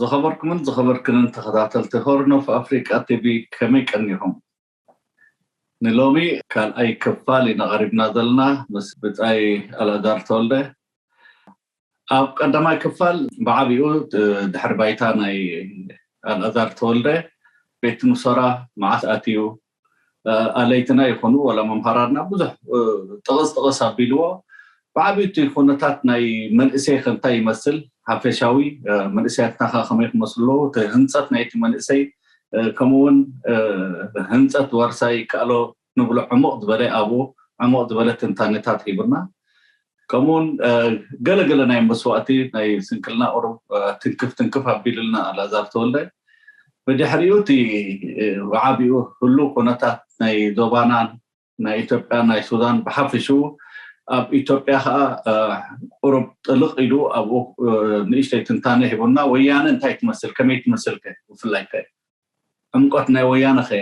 ዝኸበርኩምን ዝኸበርክንን ተኸታተልቲ ሆርን ኦፍ ኣፍሪቃ ቲቪ፣ ከመይ ቀኒኹም? ንሎሚ ካልኣይ ክፋል ኢና ቀሪብና ዘለና፣ ምስ ብጻይ ኣልኣዛር ተወልደ። ኣብ ቀዳማይ ክፋል ብዓቢኡ ድሕሪ ባይታ ናይ ኣልኣዛር ተወልደ፣ ቤት ኑሰራ መዓስ ኣትዩ፣ ኣለይትና ይኹኑ ወላ መምሃራርና ብዙሕ ጥቕስ ጥቕስ ኣቢልዎ። ብዓቢኡ እቲ ኩነታት ናይ መንእሰይ ከ እንታይ ይመስል፣ ሓፈሻዊ መንእሰያትና ከ ከመይ ክመስሉ ኣለዉ፣ እቲ ህንፀት ናይቲ መንእሰይ፣ ከምኡ እውን ህንፀት ዋርሳይ ይከኣሎ ንብሎ ዕሙቕ ዝበለ ኣብኡ ዕሙቕ ዝበለ ትንታነታት ሂቡና። ከምኡውን ገለገለ ናይ መስዋእቲ ናይ ስንክልና ቁሩብ ትንክፍ ትንክፍ ኣቢሉልና ኣልኣዛር ተወልደ። ብድሕሪኡ እቲ ብዓቢኡ ህሉ ኩነታት ናይ ዞባናን ናይ ኢትዮጵያ ናይ ሱዳን ብሓፍሹ፣ ኣብ ኢትዮጵያ ከዓ ቁሩብ ጥልቕ ኢሉ ኣብኡ ንእሽተይ ትንታነ ሂቡና። ወያነ እንታይ ትመስል፣ ከመይ ትመስል ከ ብፍላይ ከ ዕምቆት ናይ ወያነ ከ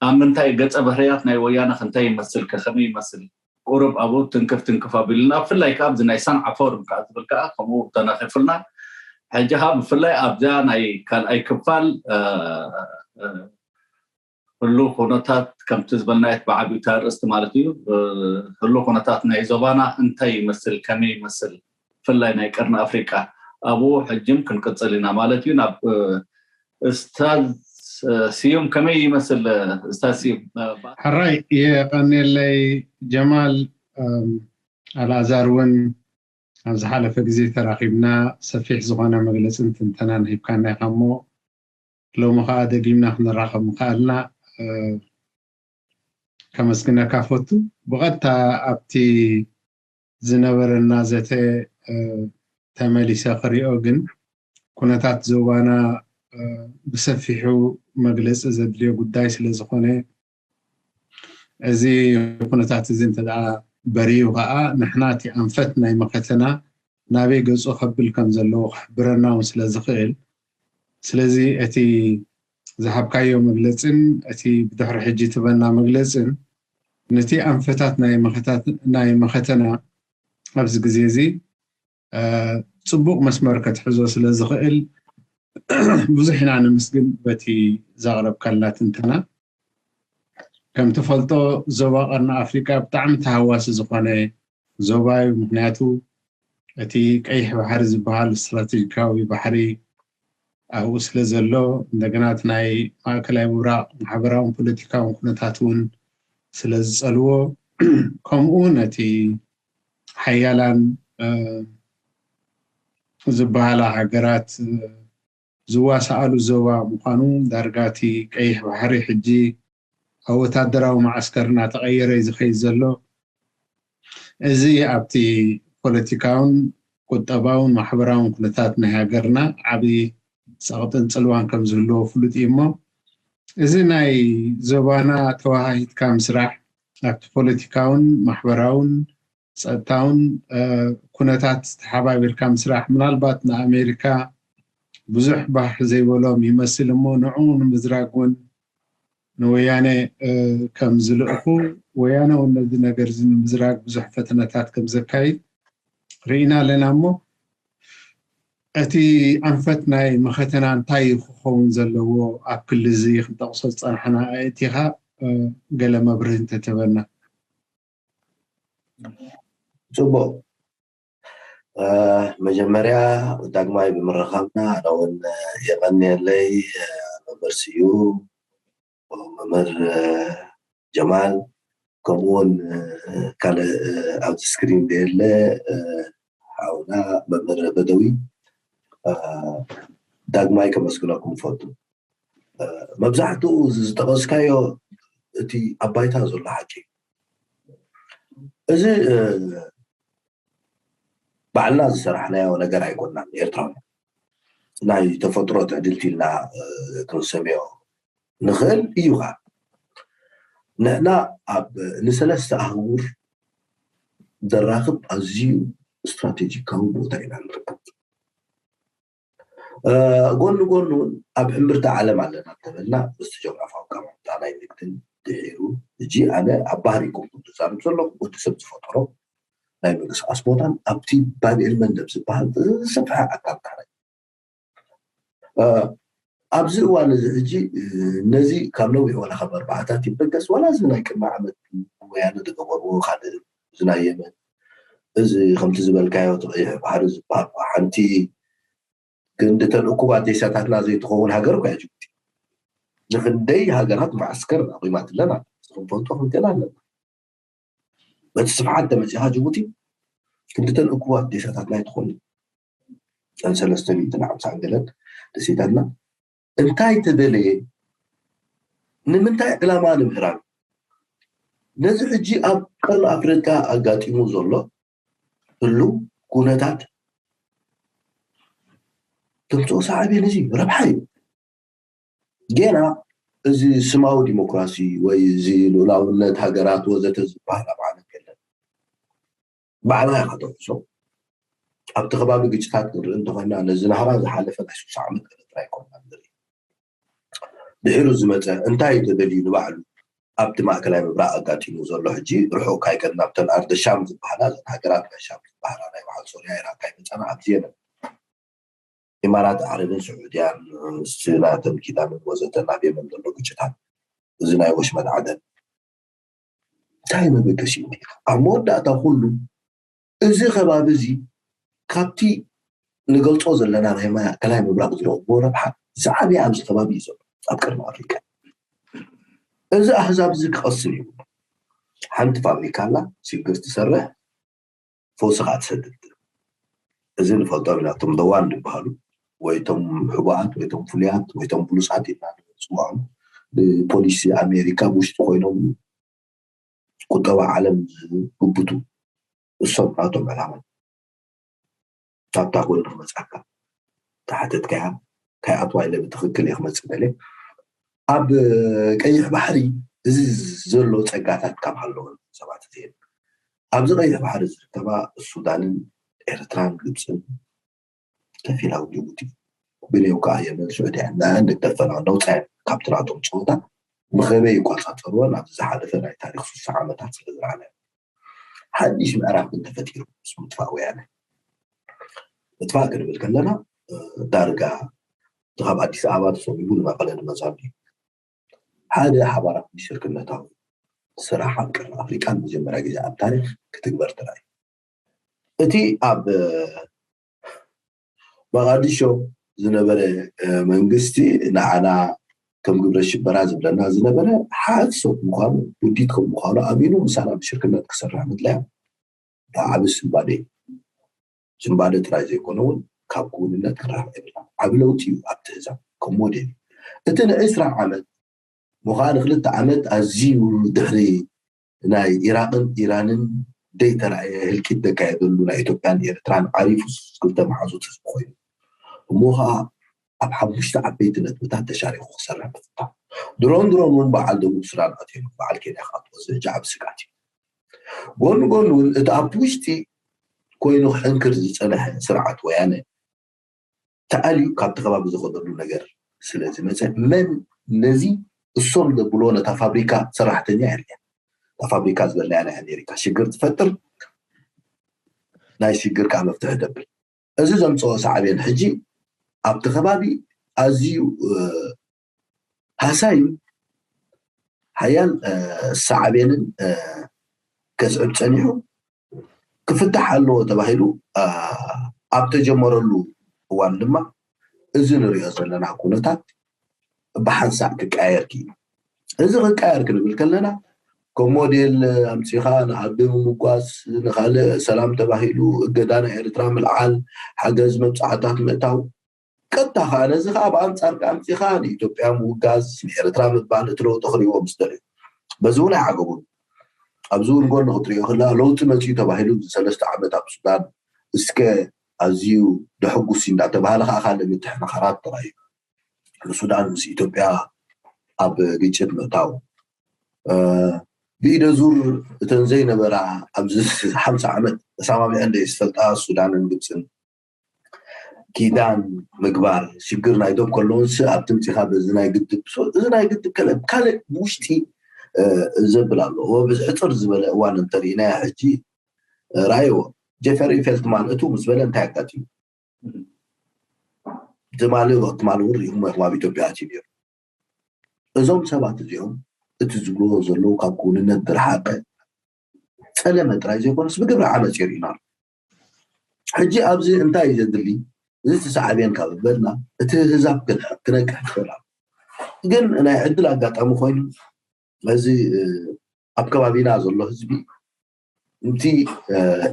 ኣብ ምንታይ፣ ገጸ ባህርያት ናይ ወያነ ከ እንታይ ይመስል ከ ከመይ ይመስል? ቁሩብ ኣብኡ ትንክፍ ትንክፍ ኣቢሉና፣ ብፍላይ ከዓ ኣብዚ ናይ ሰንዓ ፎርም ከዓ ዝብል ከዓ ከምኡ ተናኺፉልና። ሕጂ ከዓ ብፍላይ ኣብዛ ናይ ካልኣይ ክፋል ህሉ ኩነታት ከምቲ ዝበልናየት ብዓቢኡ እታ ኣርእስቲ ማለት እዩ፣ ህሉ ኩነታት ናይ ዞባና እንታይ ይመስል፣ ከመይ ይመስል፣ ብፍላይ ናይ ቀርኒ ኣፍሪቃ፣ ኣብኡ ሕጅም ክንቅጽል ኢና ማለት እዩ። ናብ እስታዝ ስዩም ከመይ ይመስል? እስታዝ ስዩም። ሕራይ፣ የቐንየለይ ጀማል። ኣልኣዛር እውን ኣብ ዝሓለፈ ግዜ ተራኺብና ሰፊሕ ዝኾነ መግለፅን ትንተናን ሂብካና ኢኻ እሞ፣ ሎሚ ከዓ ደጊምና ክንራኸብ ምኽኣልና ከመስግነካ ፈቱ። ብቐጥታ ኣብቲ ዝነበረና ዘተ ተመሊሰ ክሪኦ፣ ግን ኩነታት ዞባና ብሰፊሑ መግለፂ ዘድልዮ ጉዳይ ስለ ዝኾነ፣ እዚ ኩነታት እዚ እንተ በሪኡ ከዓ ንሕና እቲ ኣንፈት ናይ መኸተና ናበይ ገፁ ከብል ከም ዘለዎ ክሕብረና እውን ስለ ዝኽእል፣ ስለዚ እቲ ዝሃብካዮ መግለፅን እቲ ብድሕሪ ሕጂ ትበና መግለፅን ነቲ ኣንፈታት ናይ መኸተና ኣብዚ ግዜ እዚ ፅቡቕ መስመር ከትሕዞ ስለ ዝኽእል ብዙሕ ኢና ንምስግን በቲ ዘቕረብካልና ትንተና። ከም ትፈልጦ ዞባ ቀርኒ ኣፍሪቃ ብጣዕሚ ተሃዋሲ ዝኾነ ዞባ እዩ። ምክንያቱ እቲ ቀይሕ ባሕሪ ዝበሃል ስትራቴጂካዊ ባሕሪ ኣብኡ ስለ ዘሎ፣ እንደገና እቲ ናይ ማእከላይ ምብራቕ ማሕበራውን ፖለቲካውን ኩነታት እውን ስለ ዝጸልዎ፣ ከምኡ እውን እቲ ሓያላን ዝበሃላ ሃገራት ዝዋሳኣሉ ዞባ ምዃኑ፣ ዳርጋ እቲ ቀይሕ ባሕሪ ሕጂ ኣብ ወታደራዊ መዓስከር እናተቐየረ እዩ ዝኸይድ ዘሎ። እዚ ኣብቲ ፖለቲካውን ቁጠባውን ማሕበራውን ኩነታት ናይ ሃገርና ዓብዪ ጸቕጥን ጽልዋን ከም ዝህልዎ ፍሉጥ እዩ እሞ፣ እዚ ናይ ዞባና ተወሃሂድካ ምስራሕ ኣብቲ ፖለቲካውን ማሕበራውን ጸጥታውን ኩነታት ተሓባቢርካ ምስራሕ ምናልባት ንኣሜሪካ ብዙሕ ባህ ዘይበሎም ይመስል እሞ ንዕኡ ንምዝራግ እውን ንወያነ ከም ዝልእኹ፣ ወያነ እውን ነዚ ነገር እዚ ንምዝራግ ብዙሕ ፈተነታት ከም ዘካይድ ርኢና ኣለና እሞ እቲ ኣንፈት ናይ መኸተና እንታይ እዩ ክኸውን ዘለዎ ኣብ ክሊ እዚ ክንጠቕሶ ዝጸናሕና ኣእቲኻ ገለ መብርህ እንተትህበና። ጽቡቕ። መጀመርያ ዳግማይ ብምርኻብና ኣነ እውን የቐንየለይ። መምህር ስዩ፣ መምህር ጀማል፣ ከምኡውን ካልእ ኣብዚ ስክሪን ደየለ ሓውና መምህር በደዊ ዳግማይ ከመስግነኩም እፈቱ። መብዛሕትኡ ዝጠቐስካዮ እቲ ኣብ ባይታ ዘሎ ሓቂ እዩ። እዚ ባዕልና ዝሰራሕናዮ ነገር ኣይኮናን። ኤርትራውያን ናይ ተፈጥሮ ትዕድልቲ ኢልና ክንሰምዮ ንኽእል እዩ። ኸዓ ንሕና ኣብ ንሰለስተ ኣህጉር ዘራኽብ ኣዝዩ ስትራቴጂካዊ ቦታ ኢና ንርከብ። ጎኒ ጎኒ እውን ኣብ ሕምብርቲ ዓለም ኣለና እንተበልና ምስቲ ጀግራፋዊ ኣቀማምጣ ናይ ንግድን ድሒሩ ሕጂ ኣነ ኣብ ባህሪ ኮንኩ ዝዛረብ ዘለኹ ወዲ ሰብ ዝፈጠሮ ናይ ምንቅስቃስ ቦታን ኣብቲ ባብ ኤልመንደብ ዝበሃል ዝሰፍሐ ኣካል ካሕራይ ኣብዚ እዋን እዚ ሕጂ ነዚ ካብ ነዊሕ ዋላ ካብ ኣርባዓታት ይበገስ ዋላ እዚ ናይ ቅድሚ ዓመት ወያነ ዝገበርዎ ካልእ እዚ ናይ የመን እዚ ከምቲ ዝበልካዮ እቲ ቀይሕ ባሕሪ ዝበሃል ሓንቲ ክንድተን እኩባት ዴሳታትና ዘይትኸውን ሃገር እኳ ጅቡቲ። ንክንደይ ሃገራት ማዕስከር ኣቑማትለን ኣለ ክንፈልጦ ክንክእል ኣለና። በቲ ስፍሓት ተመፂኻ ጅቡቲ ክንድተን እኩባት ዴሳታትና ኣይትኾኑ። ሰለስተ ሚእትን ሓምሳን ገለን ደሴታትና እንታይ ተደለየ? ንምንታይ ዕላማ ንምህራም? ነዚ ሕጂ ኣብ ቀርኒ ኣፍሪቃ ኣጋጢሙ ዘሎ ህሉ ኩነታት ተምፅኦ ሳዕቤን እዚ ረብሓ እዩ። ጌና እዚ ስማዊ ዲሞክራሲ ወይ እዚ ልኡላውነት ሃገራት ወዘተ ዝበሃል ኣብ ዓለም የለን። ባዕላ ኢኻ ተውሕሶ። ኣብቲ ከባቢ ግጭታት ክንርኢ እንተኾይና ነዚ ናህራ ዝሓለፈ ናይ ስሳ ዓመት ኤርትራ ኣይኮንና ንርኢ። ድሒሩ ዝመፀ እንታይ ተደልዩ ንባዕሉ ኣብቲ ማእከላይ ምብራቕ ኣጋጢሙ ዘሎ ሕጂ ርሑቕ ካይከድ ናብተን ኣርደ ሻም ዝበሃላ እዘን ሃገራት ናይ ሻም ዝበሃላ ናይ በዓል ሶርያ ኢራን ካይመፀና ኣብዚ የለን። ኢማራት ዓረብን ስዑድያን ስናተን ኪዳንን ወዘተ ናብ የመን ዘሎ ግጭታት እዚ ናይ ወሽመጥ ዓደን እንታይ መበገሲኡ ኣብ መወዳእታ ኩሉ እዚ ከባቢ እዚ ካብቲ ንገልፆ ዘለና ናይ ማእከላይ ምብራቕ ዝረኽብዎ ረብሓ ዝዓበየ ኣብዚ ከባቢ እዩ ዘሎ ኣብ ቀርኒ ኣፍሪካ። እዚ ኣህዛብ እዚ ክቐስን እዩ። ሓንቲ ፋብሪካ ኣላ ሽግር ትሰርሕ ፈውሲ ከዓ ትሰድድ። እዚ ንፈልጦም ኢና እቶም ደዋን ዝበሃሉ ወይ ቶም ሕቡኣት ወይ ቶም ፍሉያት ወይ ቶም ብሉፃት ኢልና ንፅውዖም ብፖሊሲ ኣሜሪካ ብውሽጢ ኮይኖም ቁጠባ ዓለም ዝግብቱ እሶም ናቶም ዕላማ ናብታ ጎኒ ክመፅኣካ ተሓተትካያ ካይኣትዋ ኢለ ብትኽክል እየ ክመፅእ ደልየ ኣብ ቀይሕ ባሕሪ እዚ ዘሎ ፀጋታት ካብ ሃለወ ሰባት እዚአን ኣብዚ ቀይሕ ባሕሪ ዝርከባ ሱዳንን ኤርትራን ግብፅን ከፊላዊ ጅቡቲ ብሌው ከዓ የመን ስዑድያ እና ንደፈና ነውፃ ካብቲ ናቶም ፀወታ ብኸመይ ይቋፃፀርዎ ናብዚ ዝሓለፈ ናይ ታሪክ ስሳ ዓመታት ስለ ዝረኣና ሓድሽ ምዕራፍ ግን ተፈጢሩ ምስ ምጥፋእ ወያነ ምጥፋእ ክንብል ከለና ዳርጋ እቲ ካብ ኣዲስ ኣበባ ተሰቢቡ ንመቐለ ንመዛምቢ ሓደ ሓባራዊ ሽርክነታዊ ስራሕ ኣብ ቀርኒ ኣፍሪቃ ንመጀመርያ ግዜ ኣብ ታሪክ ክትግበር ተራእዩ። እቲ ኣብ መቓዲሾ ዝነበረ መንግስቲ ንዓና ከም ግብረ ሽበራ ዝብለና ዝነበረ ሓሶት ምዃኑ ውዲት ከም ምዃኑ ኣሚኑ ምሳና ብሽርክነት ክሰርሕ ምድላያ ዓቢ ስንባደ እዩ። ስንባደ ጥራይ ዘይኮነ እውን ካብ ክውንነት ክረሕቕ የብልና። ዓቢ ለውጢ እዩ ኣብቲ ህዛብ ከም ሞዴል እቲ ንዕስራ ዓመት ምዃ ንክልተ ዓመት ኣዝዩ ድሕሪ ናይ ኢራቅን ኢራንን ደይተራእየ ህልቂት ዘካየደሉ ናይ ኢትዮጵያን ኤርትራን ዓሪፉ ክልተ መሓዙት ህዝቢ ኮይኑ እሞ ከዓ ኣብ ሓሙሽተ ዓበይቲ ነጥብታት ተሻሪኩ ክሰርሕ ምፍታው ድሮን ድሮን እውን በዓል ደቡብ ሱዳን ኣትዮም በዓል ኬንያ ክኣትዎ ዝእጃ ዓብ ስጋት እዩ ጎኑ ጎኑ እውን እቲ ኣብቲ ውሽጢ ኮይኑ ክሕንክር ዝፀነሐ ስርዓት ወያነ ተኣልዩ ካብቲ ከባቢ ዝኸደሉ ነገር ስለ ዝመፀ መን ነዚ እሶም ዘብሎ ነታ ፋብሪካ ሰራሕተኛ የድልያ እታ ፋብሪካ ዝበልናያ ናይ ኣሜሪካ ሽግር ትፈጥር ናይ ሽግር ከዓ መፍትሒ ደብል እዚ ዘምፅኦ ሳዕቤን ሕጂ ኣብቲ ከባቢ ኣዝዩ ሃሳይን ሓያል ሳዕቤንን ከስዕብ ፀኒሑ ክፍታሕ ኣለዎ ተባሂሉ ኣብ ተጀመረሉ እዋን ድማ እዚ ንሪኦ ዘለና ኩነታት ብሓንሳእ ክቀያየር ክኢሉ። እዚ ክቀያየር ክንብል ከለና ከም ሞዴል ኣምፂኻ ንዓዲ ምምጓስ ንካልእ ሰላም ተባሂሉ እገዳ ናይ ኤርትራ ምልዓል ሓገዝ መብፃዕታት ምእታው ቀጥታ ከዓ ነዚ ከዓ ብኣንፃር ኣምፂኻ ንኢትዮጵያ ምውጋዝ ንኤርትራ ምባል እቲ ለውጢ ክሪእዎ ምስ ደልዩ በዚ እውን ኣይዓገቡን ኣብዚ እውን ጎኒ ክትሪኦ ከለካ ለውጢ መፅዩ ተባሂሉ ሰለስተ ዓመት ኣብ ሱዳን እስከ ኣዝዩ ደሕጉስ እንዳተባሃለ ከዓ ካልእ ምትሕንኻራት ተራእዩ ንሱዳን ምስ ኢትዮጵያ ኣብ ግጭት ምእታው ብኢደ ዙር እተን ዘይነበራ ኣብዚ ሓምሳ ዓመት ተሰማሚዐን ደይ ዝፈልጣ ሱዳንን ግብፅን ኪዳን ምግባር ሽግር ናይ ዶብ ከለውንስ ኣብ ትምፂኻ በዚ ናይ ግድብ እዚ ናይ ግድብ ከለ ካልእ ብውሽጢ ዘብል ኣሎ ብሕፅር ዝበለ እዋን እንተሪኢናያ ሕጂ ራእይዎ ጀፈሪ ፌልትማን እቱ ምስ በለ እንታይ ኣጋጢሙ ትማሊ ትማሊ እውን ሪኢኹም ኢኹም ኣብ ኢትዮጵያ ኣትዩ ነይሩ። እዞም ሰባት እዚኦም እቲ ዝብልዎ ዘለዉ ካብ ክውንነት ዝረሓቀ ጸለመ ጥራይ ዘይኮነስ ብግብሪ ዓመፅ የርእዩና ኣሎ። ሕጂ ኣብዚ እንታይ እዩ ዘድሊ? እዚ ተሳዕቤን ካብ በልና እቲ ህዛብ ክነቅሕ ክኽእል ኣሎ። ግን ናይ ዕድል ኣጋጣሚ ኮይኑ እዚ ኣብ ከባቢና ዘሎ ህዝቢ እቲ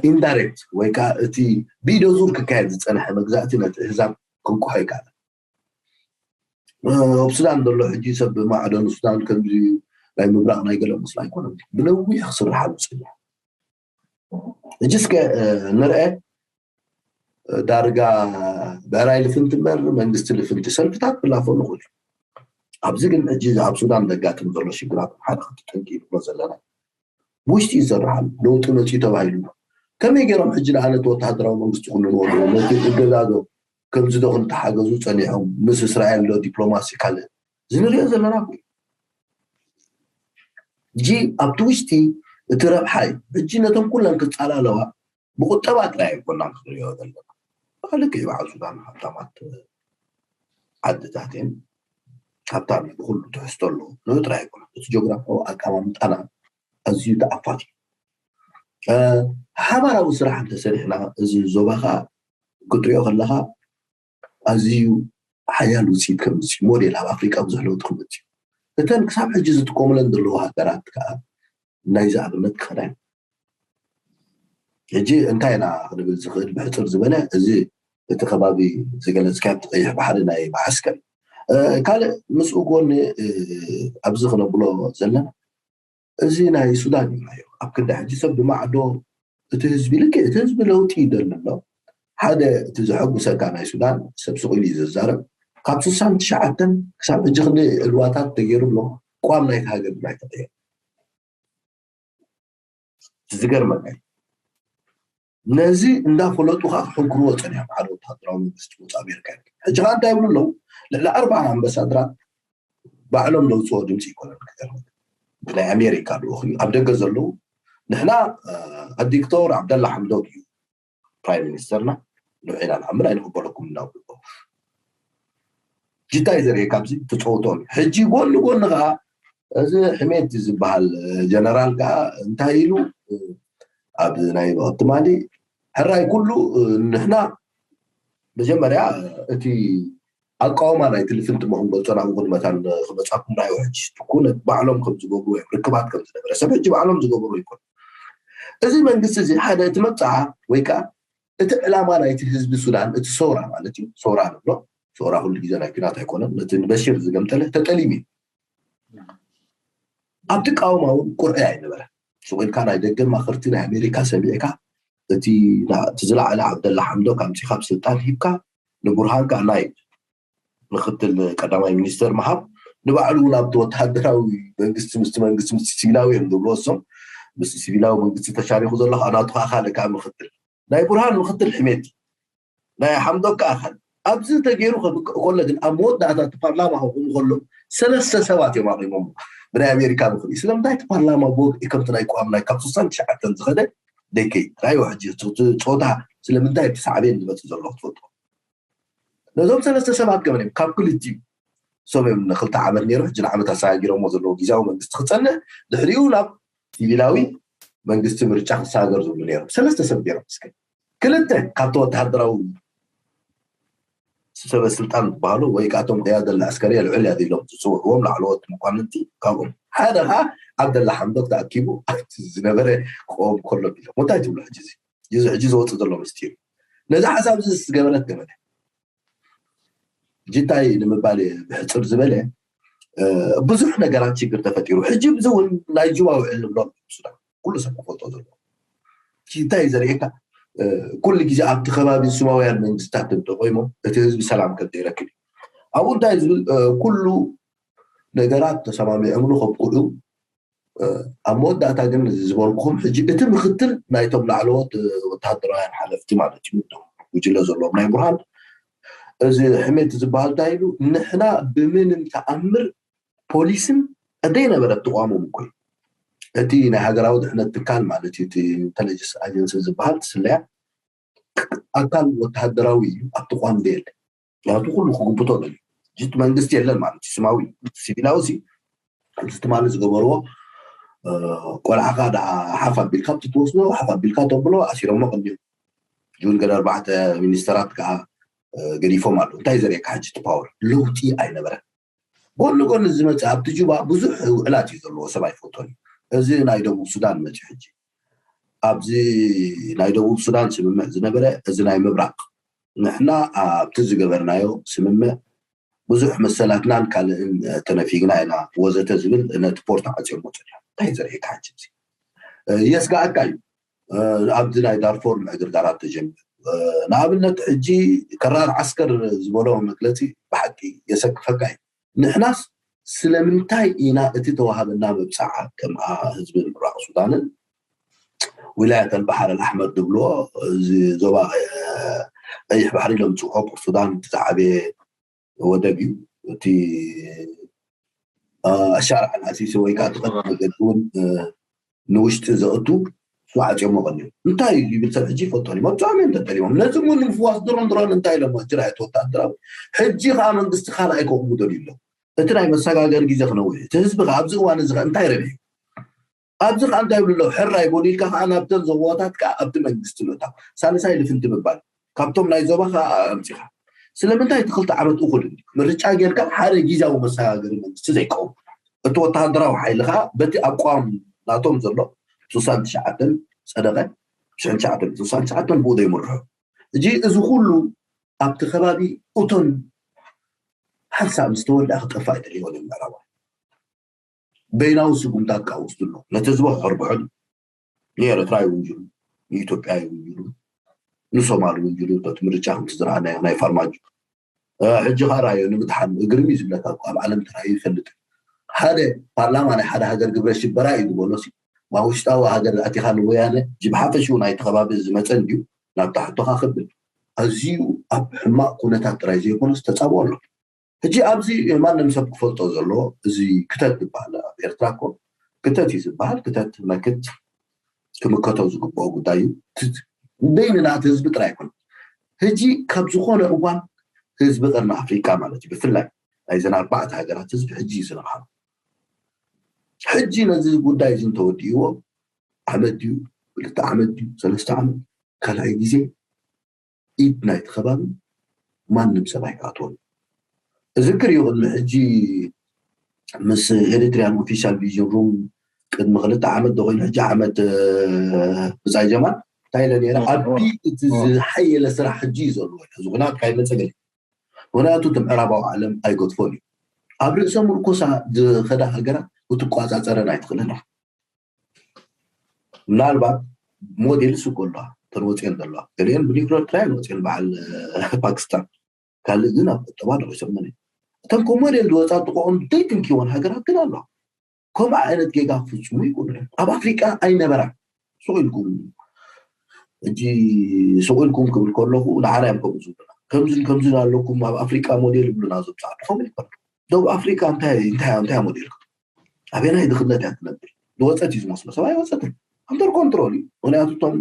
ኢንዳይሬክት ወይ ከዓ እቲ ብኢደ ዙር ክካየድ ዝፀንሐ መግዛእቲ ነቲ ህዛብ ክንቁሖ ይከኣል። ኣብ ሱዳን ዘሎ ሕጂ ሰብ ማዕዶ ንሱዳን ከምዚ ናይ ምብራቕ ናይ ገለ ምስላ ኣይኮነን፣ ብነዊሕ ክስርሓሉ ፀኒሑ። ሕጂ እስከ ንርአ፣ ዳርጋ ብዕራይ ልፍንቲ እምበር መንግስቲ ልፍንቲ ሰልፍታት ክላፈኑ ይኽእሉ። ኣብዚ ግን ሕጂ ኣብ ሱዳን ዘጋጥም ዘሎ ሽግራት ሓደ ክልተ ጠንቂ ንብሎ ዘለና ውሽጢ ይሰርሓሉ። ለውጢ መፅኡ ተባሂሉ ከመይ ገይሮም ሕጂ ንኣነ እቲ ወተሃደራዊ መንግስቲ ክውንንዎ ኣለዎ? ነቲ እገዛዞ ከምዚ ዶ ክንተሓገዙ ፀኒሖም ምስ እስራኤል ዶ ዲፕሎማሲ ካልእ እዚ ንሪኦ ዘለና እኮ እዩ። ሕጂ ኣብቲ ውሽጢ እቲ ረብሓ እዩ። ሕጂ ነቶም ኩለን ክፃላለዋ ብቁጠባ ጥራይ ኣይኮናን ክንሪኦ ዘለና። ልክዕ በዓል ሱዳን ሃብታማት ዓድታት እየን። ሃብታም እዩ፣ ብኩሉ ትሕዝቶ ኣለዎ። ንኡ ጥራይ ኣይኮነን። እቲ ጂኦግራፊያዊ ኣቀማምጣና ኣዝዩ ተኣፋት እዩ። ሓባራዊ ስራሕ እንተሰሪሕና እዚ ዞባ ከዓ ክትሪኦ ከለካ ኣዝዩ ሓያል ውፅኢት ከምፅእ ሞዴል ኣብ ኣፍሪቃ ብዙሕ ለውጢ ክመፅእ እዩ። እተን ክሳብ ሕጂ ዝጥቀሙለን ዘለዉ ሃገራት ከዓ ናይዚ ኣብነት ክኸዳ እዩ። ሕጂ እንታይ ኢና ክንብል ዝኽእል ብሕፅር ዝበለ እዚ እቲ ከባቢ ዝገለፅካ ኣብቲ ቀይሕ ባሕሪ ናይ መዓስከር ካልእ ምስኡ ጎኒ ኣብዚ ክነብሎ ዘለና እዚ ናይ ሱዳን እዩ ናዮ ኣብ ክንዲ ሕጂ ሰብ ብማዕዶ እቲ ህዝቢ ልክዕ እቲ ህዝቢ ለውጢ ይደሊ ኣሎ ሓደ እቲ ዘሐጉሰካ ናይ ሱዳን ሰብ ስቑኢሉ እዩ ዘዛረብ ካብ ስሳን ትሽዓተን ክሳብ ሕጂ ክንዲ ዕልዋታት ተገይሩ ኣሎ ቋም ናይቲ ሃገር ድማ ይተቀየር ዝገርመካ ነዚ እንዳፈለጡ ከዓ ክሕንክርዎ ፀኒሖም ሓደ ወታደራዊ መንግስቲ ውፅ ኣሜሪካ ሕጂ ከዓ እንታይ ይብሉ ኣለዉ ልዕሊ ኣርባዓ ኣምበሳድራት ባዕሎም ለውፅኦ ድምፂ ይኮነን ክገርመካ ብናይ ኣሜሪካ ልኡኽ እዩ ኣብ ደገ ዘለዉ ንሕና ኣዲክቶር ዓብደላ ሓምዶክ እዩ ፕራይም ሚኒስተርና ንዑ ኢና ንኣምን ኣይንቕበለኩም እናብሉ ጅታይ ዘርእየካ ኣብዚ ትፀውቶም ሕጂ ጎኒ ጎኒ ከዓ እዚ ሕሜት ዝበሃል ጀነራል ከዓ እንታይ ኢሉ ኣብ ናይ ትማሊ ሕራይ ኩሉ ንሕና መጀመርያ እቲ ኣቃውማ ናይ ትልፍንቲ መክንገልፆ ናብ ኩን መታን ክመፃኩም ራዮ ሕጂ ትኩነት ባዕሎም ከም ዝገብሩ እዮም ርክባት ከም ዝነበረ ሰብ ሕጂ ባዕሎም ዝገብሩ ይኮን እዚ መንግስቲ እዚ ሓደ እቲ መብፅዓ ወይ ከዓ እቲ ዕላማ ናይቲ ህዝቢ ሱዳን እቲ ሰውራ ማለት እዩ ሰውራ ንብሎ ሰውራ ኩሉ ግዜ ናይ ኩናት ኣይኮነን ነቲ ንበሽር ዝገምጠለ ተጠሊሙ እዩ ኣብ ትቃወማ እውን ቁርዒ ኣይነበረ ሱቕ ኢልካ ናይ ደገ ማኽርቲ ናይ ኣሜሪካ ሰሚዕካ እቲ ዝለዓለ ዓብደላ ሓምዶክ ኣምፂኻ ብስልጣን ሂብካ ንቡርሃን ከዓ ናይ ምክትል ቀዳማይ ሚኒስተር ምሃብ ንባዕሉ እውን ኣብቲ ወተሃደራዊ መንግስቲ ምስቲ መንግስቲ ምስቲ ሲቪላዊ እዮም ዝብልዎ እሶም ምስቲ ሲቪላዊ መንግስቲ ተሻሪኩ ዘሎ ከዓ ናቱ ከዓ ካልእ ከዓ ምክትል ናይ ቡርሃን ምክትል ሕሜት ናይ ሓምዶክ ከዓ ካልእ ኣብዚ ተገይሩ ከብቅዕ ከሎ ግን ኣብ መወዳእታ እቲ ፓርላማ ክቑም ከሎ ሰለስተ ሰባት እዮም ኣቂሞም ብናይ ኣሜሪካ ምኽሪ ስለምንታይ እቲ ፓርላማ ብወግዒ ከምቲ ናይ ቋም ናይ ካብ ስሳን ትሽዓተን ዝኸደ ደይከይ ራዮ ሕጂ ፆታ ስለምንታይ እቲ ሳዕቤን ዝመፅእ ዘሎ ክትፈልጦ ነዞም ሰለስተ ሰባት ገበን እዮም ካብ ክልቲኡ እሶም እዮም ንክልተ ዓመት ነይሩ ሕጂ ንዓመት ኣሰጋጊሮሞ ዘለዉ ግዜያዊ መንግስቲ ክፀንዕ ድሕሪኡ ናብ ሲቪላዊ መንግስቲ ምርጫ ክሰጋገር ዝብሉ ነይሮም ሰለስተ ሰብ ገይሮም እስከ ክልተ ካብቲ ወተሃደራዊ ሰበ ስልጣን ዝበሃሉ ወይ ከዓ እቶም ቅያደ ኣልዓስከርያ ልዑል ያደ ኢሎም ዝፅውዕዎም ላዕለዎት መኳንንቲ ካብኦም ሓደ ከዓ ዓብደላ ሓምዶክ ተኣኪቡ ኣብቲ ዝነበረ ክቆም ከሎ ኢሎም እንታይ ትብሉ ሕጂ እዚ እዚ ሕጂ ዝወፅእ ዘሎ ምስጢር እዩ ነዚ ሓሳብ እዚ ዝገበረት ገበነ ጅታይ ንምባል ብሕፅር ዝበለ ብዙሕ ነገራት ችግር ተፈጢሩ ሕጂ እዚ እውን ናይ ጅባ ውዕል ንብሎ ሱዳን ኩሉ ሰብ ክፈልጦ ዘለዎ እንታይ ዘርእየካ ኩሉ ግዜ ኣብቲ ከባቢ ስማውያን መንግስታት እንተቆይሞም እቲ ህዝቢ ሰላም ከም ዘይረክብ እዩ ኣብኡ እንታይ ዝብል ኩሉ ነገራት ተሰማሚዖምሉ ከብቅዑ ኣብ መወዳእታ ግን ዝበልኩኹም ሕጂ እቲ ምክትል ናይቶም ላዕለዎት ወተሃደራውያን ሓለፍቲ ማለት እዩ ጉጅለ ዘለዎም ናይ ቡርሃን እዚ ሕሜት ዝበሃል እንታይ ኢሉ ንሕና ብምንም ተኣምር ፖሊስን ዘይነበረ ተቋሞም እኮ እዩ እቲ ናይ ሃገራዊ ድሕነት ትካል ማለት እዩ እቲ ኢንተለጀንስ ኣጀንሲ ዝበሃል ትስለያ ኣካል ወተሃደራዊ እዩ ኣብ ተቋም ደየለ ምክንያቱ ኩሉ ክጉብቶ ደልዩ። ጅት መንግስቲ የለን ማለት እዩ። ስማዊ፣ ሲቪላዊ ሲ እቲ ትማሊ ዝገበርዎ፣ እ፣ ቆልዓኻ ደኣ ሓፍ ኣቢልካ እቲ ትወስዶ፣ ሓፍ ኣቢልካ ተብሎ፣ ኣሲሮሞ ቀዲም። ጁን ገለ ኣርባዕተ ሚኒስተራት ከዓ፣ እ፣ ገዲፎም ኣለዉ። እንታይ ዘርእየካ ሕጂ እቲ ፓወር? ለውጢ ኣይነበረን። ጎኒ ጎኒ ዝመጽእ ኣብቲ ጁባ ብዙሕ ውዕላት እዩ ዘለዎ፣ ሰብ ኣይፈልጦን እዩ። እዚ ናይ ደቡብ ሱዳን መጽዩ ሕጂ። ኣብዚ ናይ ደቡብ ሱዳን ስምምዕ ዝነበረ፣ እዚ ናይ ምብራቕ፣ ንሕና ኣብቲ ዝገበርናዮ ስምምዕ ብዙሕ መሰላትናን ካልእን፣ እ፣ ተነፊግና ኢና ወዘተ ዝብል ነቲ ፖርት ዓጽዮሞ ጸኒሖም። እንታይ ዘርእየካ ሕጂ እዚ? እ፣ የስጋኣካ እዩ። እ፣ ኣብቲ ናይ ዳርፎር ምዕግርጋራት ተጀሚሩ። እ፣ ንኣብነት ሕጂ ከራር ዓስከር ዝበሎ መግለጺ ብሓቂ የሰክፈካ እዩ። ንሕናስ ስለምንታይ ኢና እቲ ተዋሃበና መብጽዓ ከም ህዝቢ ምብራቕ ሱዳንን ዊላያት ኣልባሕር ኣልኣሕመር ዝብልዎ፣ እዚ ዞባ፣ እ፣ ቀይሕ ባሕሪ ኢሎም ዝጽውዑ ፖርት ሱዳን እቲ ዝዓበየ ወደብ እዩ። እቲ፣ እ፣ ኣሻርዓ ንኣሲሲ ወይ ከዓ እቲ ቀንዲ መገዲ እውን፣ እ፣ ንውሽጢ ዘእቱ እሱ ዓጽዮሞ ቀኒዮም። እንታይ እዩ ይብል ሰብ ሕጂ ይፈልጦን እዮም። ኣብዚኦም እዮም ተጠሊሞም። ነዚ እውን ንምፍዋስ ድሮን ድሮን እንታይ ኢሎም ጅራ እቲ ወታደራዊ። ሕጂ ከዓ መንግስቲ ካልኣይ ከቑሙ ደልዩ ኣሎ። እቲ ናይ መሰጋገሪ ግዜ ክነውሕ እዩ። እቲ ህዝቢ ከዓ ኣብዚ እዋን እዚ ከዓ እንታይ ረብሕ እዩ? ኣብዚ ከዓ እንታይ ይብሉ ኣለዉ? ሕራይ በሉ ኢልካ ከዓ ናብተን ዞባታት ከዓ ኣብቲ መንግስቲ ምእታው። ሳልሳይ ልፍንቲ ምባል። ካብቶም ናይ ዞባ ከዓ ኣምጺኻ። ስለምንታይ እቲ ክልተ ዓመት እኹል እንዲ? ምርጫ ጌርካ ሓደ ግዜያዊ መሰጋገሪ መንግስቲ ዘይቀውም። እቲ ወተሃደራዊ ሓይሊ ከዓ በቲ ኣቋም ናቶም ዘሎ ስሳን ትሽዓተን ጸደቐ፣ ትሽዓን ትሽዓተን፣ ስሳን ትሽዓተን ብኡ ዘይምርሑ። ሕጂ እዚ ኩሉ ኣብቲ ከባቢ እቶን ሓንሳብ ምስ ተወልዳ ክጠፍእ ኣይደልይዎን እዮም ምዕራባውያን። በይናዊ ስጉምታት ከዓ ወስዱ ኣለዉ። ነቲ ህዝቢ ክሕርብሑ ድዩ? ንኤርትራ ይውንጅሉ፣ ንኢትዮጵያ ይውንጅሉ፣ ንሶማል ይውንጅሉ። በቲ ምርጫ ከምቲ ዝረኣናዮ ናይ ፋርማጆ። እ፣ ሕጂ ከዓ ረኣዮ ንምድሓን እግርም እዩ ዝብለካ እኮ፣ ኣብ ዓለም ተራእዩ ይፈልጥ። ሓደ ፓርላማ ናይ ሓደ ሃገር ግብረ ሽበራ እዩ ዝበሎ ሲ፣ ኣብ ውሽጣዊ ሃገር ኣቲኻ ንወያነ፣ ጂ ብሓፈሽኡ ናይቲ ከባቢ ዝመጸ እንድዩ ናብታ ሕቶኻ ክብል። ኣዝዩ ኣብ ሕማቕ ኩነታት ጥራይ ዘይኮነስ ተጻብኦ ኣሎ። ሕጂ ኣብዚ ማንም ሰብ ክፈልጦ ዘለዎ፣ እዚ ክተት ዝበሃል ኣብ ኤርትራ እኮ ክተት እዩ ዝበሃል። ክተት መክት ክምከቶ ዝግብኦ ጉዳይ እዩ። ት-፣ በይንና እቲ ህዝቢ ጥራይ ኣይኮነን። ሕጂ ካብ ዝኾነ እዋን ህዝቢ ቀርኒ ኣፍሪቃ ማለት እዩ፣ ብፍላይ ናይዘን ኣርባዕተ ሃገራት ህዝቢ ሕጂ እዩ ዝነቕሓሉ። ሕጂ ነዚ ጉዳይ እዚ እንተወዲእዎ ዓመት ድዩ፣ ክልተ ዓመት ድዩ፣ ሰለስተ ዓመት፣ ካልኣይ ግዜ ኢድ ናይቲ ከባቢ ማንም ሰብ ኣይክኣትዎን። እዝክር እዩ ቅድሚ ሕጂ ምስ ኤሪትሪያን ኦፊሻል ቪዥን ሩም ቅድሚ ክልተ ዓመት ዶ ኮይኑ ሕጂ ዓመት፣ እ፣ ብጻይ ጀማል እንታይ ኢለ ነይረ? እ፣ ኣቢ እ፣ እቲ እ። ዝሓየለ ስራሕ ሕጂ እዩ ዘለዎ። እዚ ኩናት ካይመጸ ገለ ምክንያቱ እቲ ምዕራባዊ ዓለም ኣይገድፎን እዩ። ኣብ ርእሰ ምርኮሳ ዝኸዳ ሃገራት ክትቋጻጸረን ኣይትኽእልን እያ። ምናልባት ሞዴልስ እኮ ኣለዋ፣ እተን ወፅየን ዘለዋ። ገሊአን ብኒውክለር ትራያል ወፅየን በዓል፣ እ፣ ፓኪስታን። ካልእ ግን ኣብ ቁጠባ ደቂሶመን እዮም። እተን ከም ሞዴል ዝወፃ ጥቕኦም ዘይትንኪወን ሃገራት ግን ኣለዋ። ከምኡ ዓይነት ጌጋ ክፍፅሙ ይኽእሉ እዮም። ኣብ ኣፍሪቃ ኣይነበራን። ሱቕ ኢልኩም፣ ሕጂ ሱቕ ኢልኩም ክብል ከለኹ ንዓና እዮም ከምኡ ዝብሉና። ከምዝን ከምዝን ኣለኩም ኣብ ኣፍሪቃ ሞዴል ይብሉና እዞም ፃዕዱ። ከምኡ ይኮኑ። ደቡብ ኣፍሪቃ እንታይ፣ እንታይ፣ እንታይ ሞዴል? ኣበናይ ድኽነት እያ ትነብር? ዝወፀት እዩ ዝመስሎ፣ ሰብ ኣይወፀትን። ኣንደር ኮንትሮል እዩ። ምክንያቱ እቶም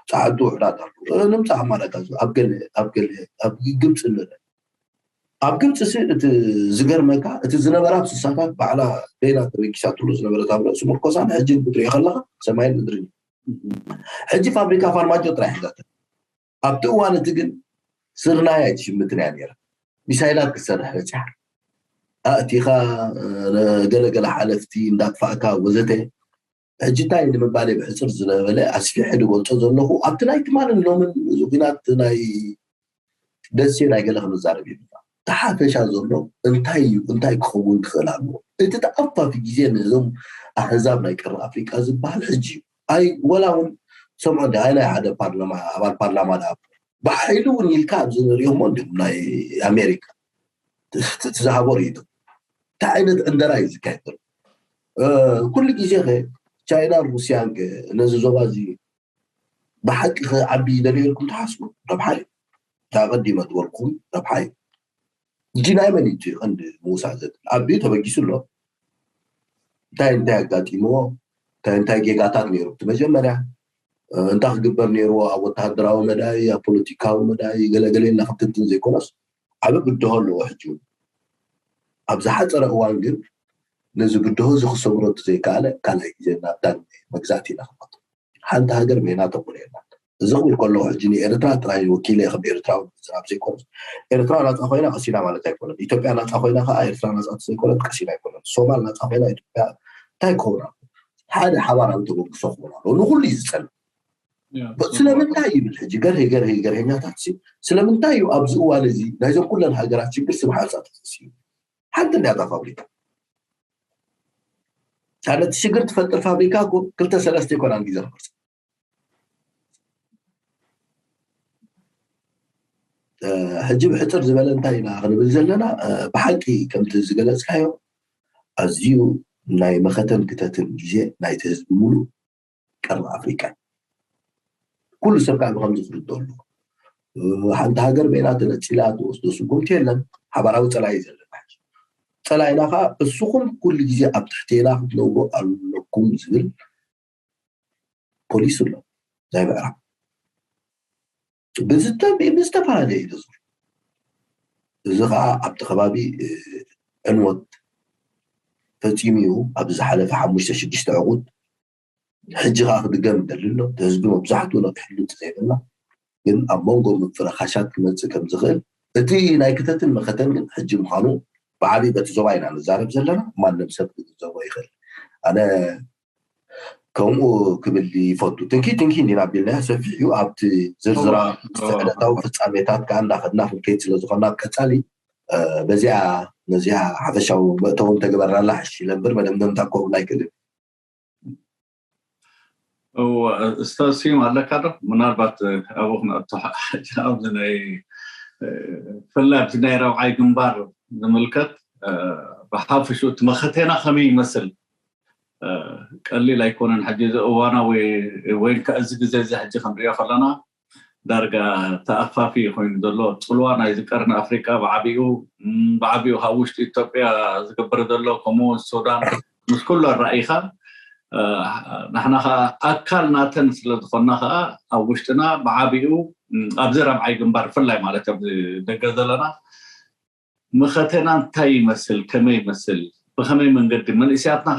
ፃዓዱ ውሑዳት ኣለዉ። እ፣ ንምፃእ ኣማራጭ ኣብ ገለ፣ ኣብ ገለ፣ ኣብ ግብፂ ንርኢ። ኣብ ግብፂ ሲ እቲ ዝገርመካ፣ እቲ ዝነበራ ስሳታት ባዕላ በይና ተበጊሳትሉ ዝነበረት ኣብ ርእሲ ምርኮሳ፣ ንሕጂ ክትሪኦ ከለኻ ሰማይን ምድርን እዩ። ሕጂ ፋብሪካ ፋርማጆ ጥራይ ሒዛተን። ኣብቲ እዋን እቲ ግን ስርናይ ኣይትሽምትን እያ ነይራ። ሚሳይላት ክትሰርሕ በፂሓ። ኣእቲኻ፣ እ፣ ገለገለ ሓለፍቲ እንዳጥፋእካ ወዘተ። ሕጂ እንታይ ንምባል እየ ብሕፅር ዝበለ ኣስፊሐ ዝገልፆ ዘለኹ? ኣብቲ ናይ ትማልን ሎምን እዚ ኩናት ናይ ደሴ ናይ ገለ ክመዛረብ እዩ። እቲ ሓፈሻ ዘሎ እንታይ እዩ፣ እንታይ ክኸውን ክኽእል ኣለዎ? እቲ ተኣፋፊ ግዜ ነዞም ኣህዛብ ናይ ቀርኒ ኣፍሪቃ ዝበሃል ሕጂ እዩ። ኣይ፣ ወላ እውን ሰምዖ እንዲ፣ ኣይ፣ ናይ ሓደ ፓርላማ፣ ኣባል ፓርላማ ደኣ ብሓይሊ እውን ኢልካ ኣብዚ ንሪኦሞ እንዲሁም ናይ ኣሜሪካ ት-፣ ት-፣ ትዝሃቦ ርእይቶ። እንታይ ዓይነት ዕንደራ እዩ ዝካየድ ዘሎ? እ፣ ኩሉ ግዜ ኸ ቻይናን ሩስያን ከ ነዚ ዞባ እዚ ብሓቂ ክዓቢ ይደልዩ ኢልኩም ትሓስቡ? ረብሓ እዩ። እታ ቀዲመ ዝበልኩም ረብሓ እዩ። ሕጂ ናይ መን እዩ እቲ ቀንዲ ምውሳእ ዘድሊ? ኣቢዩ ተበጊሱ ኣሎ። እንታይ እንታይ ኣጋጢምዎ? እንታይ እንታይ ጌጋታት ነይሩ? እቲ መጀመርያ፣ እ፣ እንታይ ክግበር ነይርዎ? ኣብ ወተሃደራዊ መዳይ፣ ኣብ ፖለቲካዊ መዳይ፣ ገለገለ ኢልና ክንትንትን ዘይኮነስ፣ ዓቢ ብድሆ ኣለዎ። ሕጂ እውን ኣብ ዝሓፀረ እዋን ግን ነዚ ብድሆ እዚ ክሰግሮ ዘይከኣለ ካልኣይ ግዜ ናብ ዳግመ መግዛእቲ ኢና ክነቱ። ሓንቲ ሃገር በይና ተቕውም የላን። እዚ ክብል ከለኹ ሕጂ ንኤርትራ ጥራይ ወኪለ ከም ኤርትራዊ ዝዛረብ ዘይኮነስ፣ ኤርትራ ናፃ ኮይና ቀሲና ማለት ኣይኮነን። ኢትዮጵያ ናፃ ኮይና ከዓ ኤርትራ ናፃ ዘይኮነት ቀሲና ኣይኮነን። ሶማል ናፃ ኮይና ኢትዮጵያ እንታይ ክኸውን ኣለዎ? ሓደ ሓባራዊ ተበግሶ ክኸውን ኣለዎ ንኩሉ እዩ ዝፀልእ። ስለምንታይ ይብል ሕጂ ገርህ ገርህ ገርህኛታት ሲ ስለምንታይ እዩ ኣብዚ እዋን እዚ ናይዞም ኩለን ሃገራት ሽግር ስም ሓንሳ ተፈሲዩ? ሓንቲ እንዲያ እታ ፋብሪካ። ነቲ ሽግር ትፈጥር ፋብሪካ እኮ ክልተ ሰለስተ ይኮና እንዲ ዘርበርስ ሕጂ ብሕፅር ዝበለ እንታይ ኢና ክንብል ዘለና? ብሓቂ ከምቲ ዝገለፅካዮ ኣዝዩ ናይ መኸተን ክተትን ግዜ ናይቲ ህዝቢ ሙሉእ ቀርኒ ኣፍሪቃ እዩ። ኩሉ ሰብ ከዓ ብከምዚ ክርዶ ኣለዎ። ሓንቲ ሃገር በይና ተነፂላ ትወስዶ ስጉምቲ የለን። ሓባራዊ ፀላኢ ዘለና ሕጂ ፀላኢና ከዓ እስኹም ኩሉ ግዜ ኣብ ትሕቴና ክትነብሩ ኣለኩም ዝብል ፖሊሲ ኣሎ ናይ ምዕራብ ብዝተፈላለየ እዩ ተዝሩ። እዚ ከዓ ኣብቲ ከባቢ ዕንወት ፈፂሙ እዩ። ኣብዚ ዝሓለፈ ሓሙሽተ ሽዱሽተ ዕቁድ ሕጂ ከዓ ክድገም እንደሊ ኣሎ። እቲ ህዝቢ መብዛሕትኡ ነቂሕሉ እንተዘይበልና ግን ኣብ መንጎ ምፍረኻሻት ክመፅእ ከም ዝኽእል እቲ ናይ ክተትን መኸተን ግን ሕጂ ምዃኑ ብዓብዪ በቲ ዞባ ኢና ንዛረብ ዘለና። ማንም ሰብ ክግንዘቦ ይኽእል። ኣነ ከምኡ ክብል ይፈቱ። ትንኪ ትንኪ እንዲና ቢልና ሰፊሕ እዩ። ኣብቲ ዝርዝራ ዕለታዊ ፍፃሜታት ከዓ እንዳኸድና ክንከይድ ስለ ዝኾና ኣብ ቀፃሊ በዚኣ ነዚኣ ሓፈሻዊ መእተውን ተግበርናላ ሕሽ ኢለ እምበር መደምደምታ ክኸውን ኣይክእልን። እስተሲም ኣለካ ዶ? ምናልባት ኣብኡ ክነእቶ ኣብዚ ናይ ብፍላይ ኣብዚ ናይ ረብዓይ ግንባር ዝምልከት ብሓፈሽኡ እቲ መኸቴና ከመይ ይመስል ቀሊል ኣይኮነን። ሕጂ እዚ እዋናዊ ወይ ከዓ እዚ ግዜ እዚ ሕጂ ክንሪኦ ከለና ዳርጋ ተኣፋፊ ኮይኑ ዘሎ ፅልዋ ናይዚ ቀርኒ ኣፍሪቃ ብዓቢኡ ብዓቢኡ ካብ ውሽጢ ኢትዮጵያ ዝግበር ዘሎ ከምኡ ሱዳን ምስ ኩሉ ኣራኢኻ ንሕና ከዓ ኣካል ናተን ስለ ዝኾና ከዓ ኣብ ውሽጥና ብዓቢኡ ኣብዚ ረብዓይ ግንባር ብፍላይ ማለት ኣብዚ ደገ ዘለና መኸተና እንታይ ይመስል ከመይ ይመስል ብኸመይ መንገዲ መንእስያትና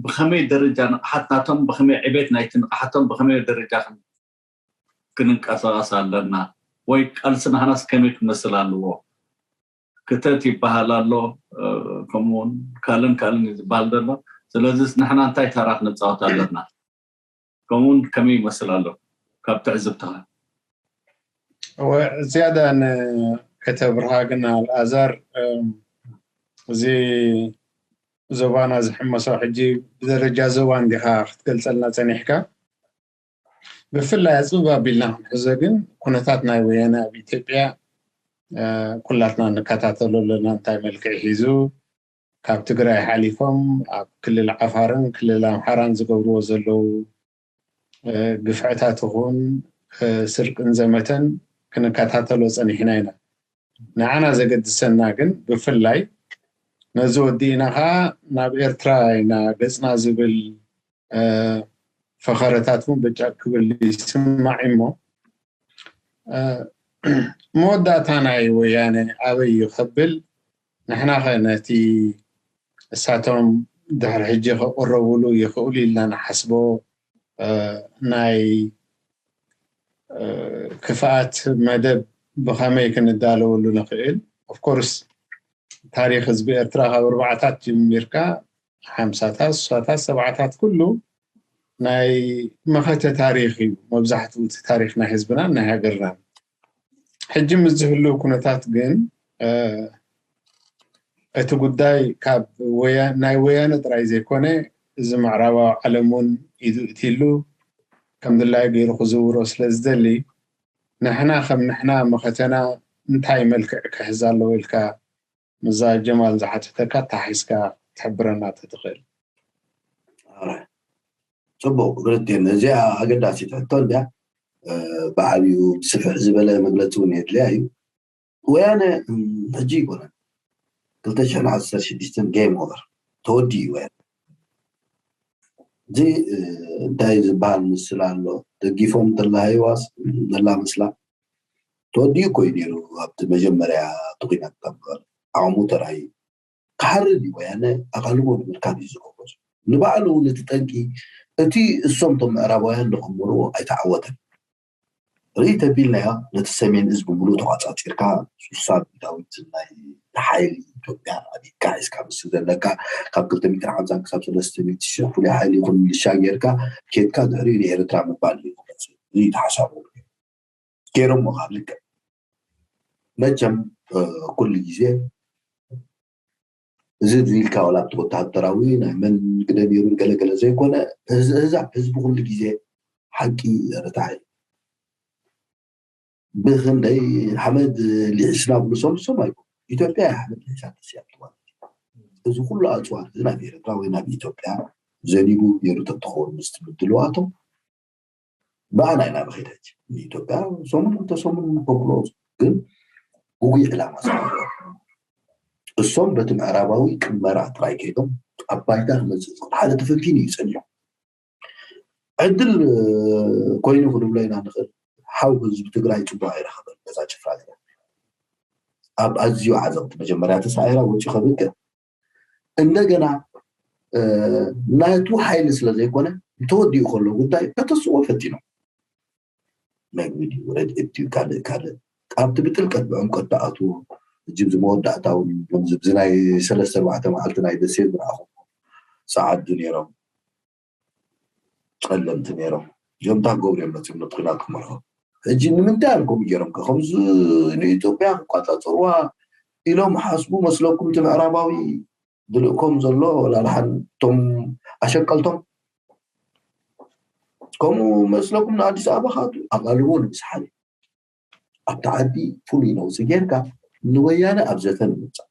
ብኸመይ ደረጃ ንቕሓት ናቶም ብኸመይ ዕቤት ናይቲ ንቕሓቶም ብኸመይ ደረጃ ክንንቀሳቐስ ኣለና ወይ ቃልሲ ናህናስ ከመይ ክመስል ኣለዎ ክተት ይበሃል ኣሎ ከምኡውን ካልእን ካልእን እዩ ዝበሃል ዘሎ ስለዚ ንሕና እንታይ ተራ ክንፃወት ኣለና ከምኡውን ከመይ ይመስል ኣሎ ካብ ትዕዝብትኻ ዝያዳ ንከተብርሃ ግን ኣልኣዛር እዚ ዞባና ዝሕመሶ ሕጂ ብደረጃ ዞባ እንዲኻ ክትገልፀልና ፀኒሕካ ብፍላይ ኣፅብብ ኣቢልና ክንሕዞ ግን ኩነታት ናይ ወያነ ኣብ ኢትዮጵያ ኩላትና ንከታተሎ ኣለና እንታይ መልክዕ ሒዙ ካብ ትግራይ ሓሊፎም ኣብ ክልል ዓፋርን ክልል ኣምሓራን ዝገብርዎ ዘለዉ ግፍዕታት ይኹን ስርቅን ዘመተን ክንከታተሎ ፀኒሕና ኢና ንዓና ዘገድሰና ግን ብፍላይ ነዚ ወዲእና ከዓ ናብ ኤርትራ ኢና ገፅና ዝብል ፈኸረታት እውን ብጫ ክብል ይስማዕ እሞ መወዳእታ ናይ ወያነ ኣበይ እዩ ከብል ንሕና ከ ነቲ እሳቶም ድሕሪ ሕጂ ከቅረብሉ ይኽእሉ ኢልና ንሓስቦ ናይ ክፍኣት መደብ ብኸመይ ክንዳለወሉ ንኽእል ኦፍኮርስ ታሪክ ህዝቢ ኤርትራ ካብ ኣርባዓታት ጀሚርካ ሓምሳታት ስሳታት ሰብዓታት ኩሉ ናይ መኸተ ታሪክ እዩ መብዛሕትኡ እቲ ታሪክ ናይ ህዝብናን ናይ ሃገርናን ሕጂ ምስ ዝህልው ኩነታት ግን እቲ ጉዳይ ካብ ናይ ወያነ ጥራይ ዘይኮነ እዚ ምዕራባዊ ዓለም እውን ኢዱ እትሉ ከም ድላይ ገይሩ ክዝውሮ ስለ ዝደሊ ንሕና ከም ንሕና መኸተና እንታይ መልክዕ ክሕዝ ኣለዎ ኢልካ ምዛ ጀማል ዝሓተተካ ታሒዝካ ትሕብረና ተትኽእል ፅቡቅ ክልቴን እዚኣ ኣገዳሲት ሕቶ እንድያ ብዓብዩ ብስፍሕ ዝበለ መግለፂ እውን የድልያ እዩ ወያነ ሕጂ ይኮነን ክልተ ሽሕን ዓሰርተ ሽዱሽተን game over ተወዲኡ ወያነ እዚ እንታይ ዝበሃል ምስላ ኣሎ? ደጊፎም ተላሃይዋስ ዘላ ምስላ ወዲኡ እኮ እዩ ነይሩ ኣብቲ መጀመርያ እቲ ኲናት ካብ ዓቕሙ ተራእዩ። ክሓርድ እዩ ወያነ ኣቓልቦ ንምርካብ እዩ ዝጎበዞ። ንባዕሉ እውን እቲ ጠንቂ እቲ እሶም እቶም ምዕራባውያን ዝቕምርዎ ኣይተዓወተን። ርኢ ተቢልናዮ ነቲ ሰሜን እዝ ብምሉእ ተቋጻጺርካ ሱሳ ሚእታዊት ናይ ሓይሊ ኢትዮጵያ ኣቢካ ሒዝካ ምስ ዘለካ ካብ ክልተ ሚእትን ሓምሳን ክሳብ ሰለስተ ሚእቲ ሺሕ ፍሉይ ሓይሊ ይኹን ሚሊሻ ጌርካ ኬድካ ድሕሪኡ ንኤርትራ ምባል እዩ ዝመጽእ። እዚ ተሓሳቡ ገይሮሞ ካብ ልክዕ መቸም ኩሉ ግዜ እዚ ኢልካ ዋላ ኣብቲ ወተሃደራዊ ናይ መን ግደ ነይሩ ገለገለ ዘይኮነ ህዛብ ህዝቢ ኩሉ ግዜ ሓቂ ዘረታዕ እዩ። ብክንደይ ሓመድ ሊሒስና ብሉ ሰምሶም ኣይኮ ኢትዮጵያ ሓመድ ሊሒሳ ተስያት ማለት እዩ። እዚ ኩሉ ኣፅዋር እዚ ናብ ኤርትራ ወይ ናብ ኢትዮጵያ ዘኒቡ ነይሩ ተትኸውን ምስ ትምድልዋቶም ብኣና ኢና ንኸይድ። ሕጂ ንኢትዮጵያ ሰሙን ክልተ ሰሙን ከብሎ ግን ጉጉይ ዕላማ ስለ እሶም በቲ ምዕራባዊ ቅመራ ጥራይ ከይዶም ኣብ ባይታ ክመፅእ ዝኽእል ሓደ ተፈንቲኑ እዩ ፀኒሑ። ዕድል ኮይኑ ክንብሎ ኢና ንኽእል። ሓው ህዝቢ ትግራይ ፅቡቅ ኣይረኸበን ነዛ ጭፍራ እዚኣ። ኣብ ኣዝዩ ዓዘቕቲ መጀመርያ ተሳዒራ ወፂኡ ከብቅዕ እንደገና ናቱ ሓይሊ ስለ ዘይኮነ እንተወዲኡ ከሎ ጉዳይ ከተስዎ ፈቲኖም። መግቢ ድዩ ረድኤት ድዩ ካልእ ካልእ ኣብቲ ብጥልቀት ብዕምቀት ተኣትዎ እጅ ዝመወዳእታ እውን ከምዚ ብዚ ናይ ሰለስተ ኣርባዕተ መዓልቲ ናይ ደሴት ዝረኣኹ ፀዓዱ ነይሮም። ጸለምቲ ነይሮም። እዚኦም እንታይ ክገብሩ እዮም መፂኦም ነቲ ኲናት ክመርሑ? ሕጂ ንምንታይ እዮም ከምኡ ገይሮም ከ? ከምዚ ንኢትዮጵያ ክቋፃፀርዋ ኢሎም ሓስቡ መስለኩም? እቲ ምዕራባዊ ዝልእኮም ዘሎ ወላ ደሓን እቶም ኣሸቀልቶም ከምኡ መስለኩም? ንኣዲስ ኣበባ ካቱ ኣቓልቦ ንምስሓል ኣብቲ ዓዲ ፍሉይ ነውፂ ጌርካ ንወያነ ኣብ ዘተ ንምምፃእ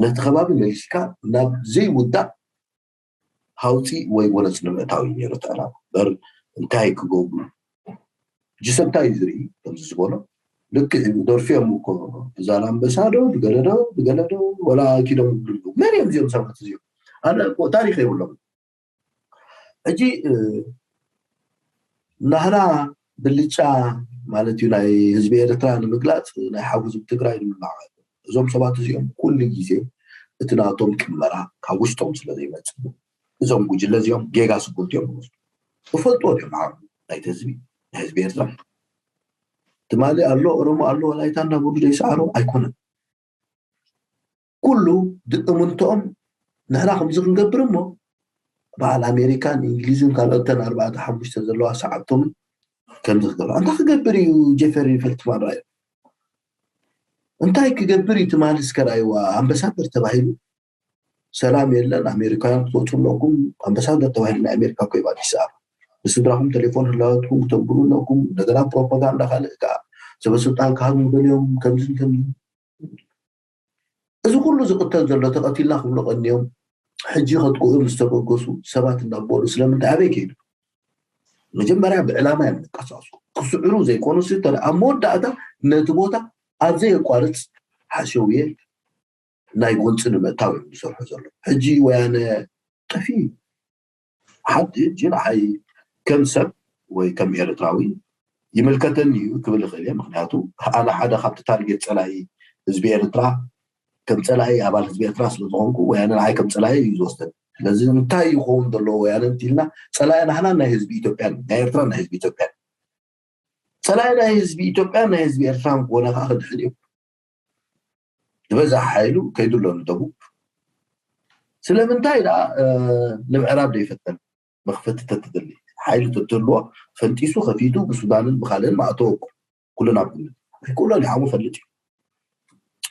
ነቲ ከባቢ መሊስካ ናብ ዘይውዳእ ሃውፂ ወይ ጎነፂ ንምእታው እዩ ነይሩ እቲ ዕላማ እምበር እንታይ ክገብሩ ጅሰብታ እዩ ዝርኢ ከምዚ ዝበሎ ልክዕ እዩ ደርፊ እዮም እኮ ብዛላምበሳ ዶ ብገለ ዶ ብገለ ዶ ወላ ኪዶም ይብሉ መን እዮም እዚኦም ሰባት እዚኦም ኣነ እኮ ታሪክ የብሎም ሕጂ ናህና ብልጫ ማለት እዩ ናይ ህዝቢ ኤርትራ ንምግላፅ ናይ ሓው ህዝቢ ትግራይ ንምባዕ እዞም ሰባት እዚኦም ኩሉ ግዜ እቲ ናቶም ቅመራ ካብ ውሽጦም ስለ ዘይመፅእ እዞም ጉጅለ እዚኦም ጌጋ ስጉምቲ እዮም ዝወስዱ እፈልጥዎ እዮም ዓሩ ናይቲ ህዝቢ ናይ ህዝቢ ኤርትራ ትማሊ ኣሎ ኦሮሞ ኣሎ ወላይታ እናበሉ ዘይሰዓሩ ኣይኮነን ኩሉ ድእምንትኦም ንሕና ከምዚ ክንገብር እሞ በዓል ኣሜሪካን እንግሊዝን ካልኦተን ኣርባዕተ ሓሙሽተ ዘለዋ ሰዓብቶም ከምዚ ክገብር እንታይ ክገብር እዩ ጀፈሪ ፈልትማን ራዮ እንታይ ክገብር እዩ ትማሊ እስከ ራይዋ ኣምበሳደር ተባሂሉ ሰላም የለን ኣሜሪካውያን ክትወፁ ኣለኩም ኣምበሳደር ተባሂሉ ናይ ኣሜሪካ እኮ እዩ ኣዲስ ኣበባ ንስድራኹም ቴሌፎን ህላወትኩም ክተንብሩ ኣለኩም እንደገና ፕሮፓጋንዳ ካልእ ከዓ ሰበስልጣን ክሃቡ ንደልዮም ከምዚ ከምዚ እዚ ኩሉ ዝቅተል ዘሎ ተቀቲልና ክብሉ ቀንዮም ሕጂ ከጥቅኡ ምስ ተበገሱ ሰባት እንዳበሉ ስለምንታይ ኣበይ ከይዱ መጀመርያ ብዕላማ እዮም ዝንቀሳቀሱ ክስዕሩ ዘይኮኑስ ተለ ኣብ መወዳእታ ነቲ ቦታ ኣብ ዘየቋርፅ ሓሸውየ ናይ ጎንፂ ንምእታው እዮም ዝሰርሑ ዘሎ ሕጂ ወያነ ጠፊ ሓንቲ ሕጂ ንዓይ ከም ሰብ ወይ ከም ኤርትራዊ ይምልከተኒ እዩ ክብል ይኽእል እየ ምክንያቱ ኣነ ሓደ ካብቲ ታርጌት ፀላኢ ህዝቢ ኤርትራ ከም ፀላኢ ኣባል ህዝቢ ኤርትራ ስለ ዝኾንኩ ወያነ ንዓይ ከም ፀላኢ እዩ ዝወስደኒ ስለዚ እንታይ ይኸውን ዘለዎ ወያነ እንቲልና ፀላኢ ናህና ናይ ህዝቢ ኢትዮጵያ ናይ ኤርትራ ናይ ህዝቢ ኢትዮጵያ ፀላኢ ናይ ህዝቢ ኢትዮጵያ ናይ ህዝቢ ኤርትራ ኮነ ከዓ ክድሕን እዩ ዝበዝሕ ሓይሉ ከይዱ ኣሎ ንደቡብ ስለምንታይ ደኣ ንምዕራብ ዘይፈተን መኽፈቲ ተትደሊ ሓይሊ ተትህልዎ ፈንጢሱ ከፊቱ ብሱዳንን ብካልእን ማእተወኩም ኩሉ ናብ ግምት ኣይክእሎን እዩ ዓሞ ፈልጥ እዩ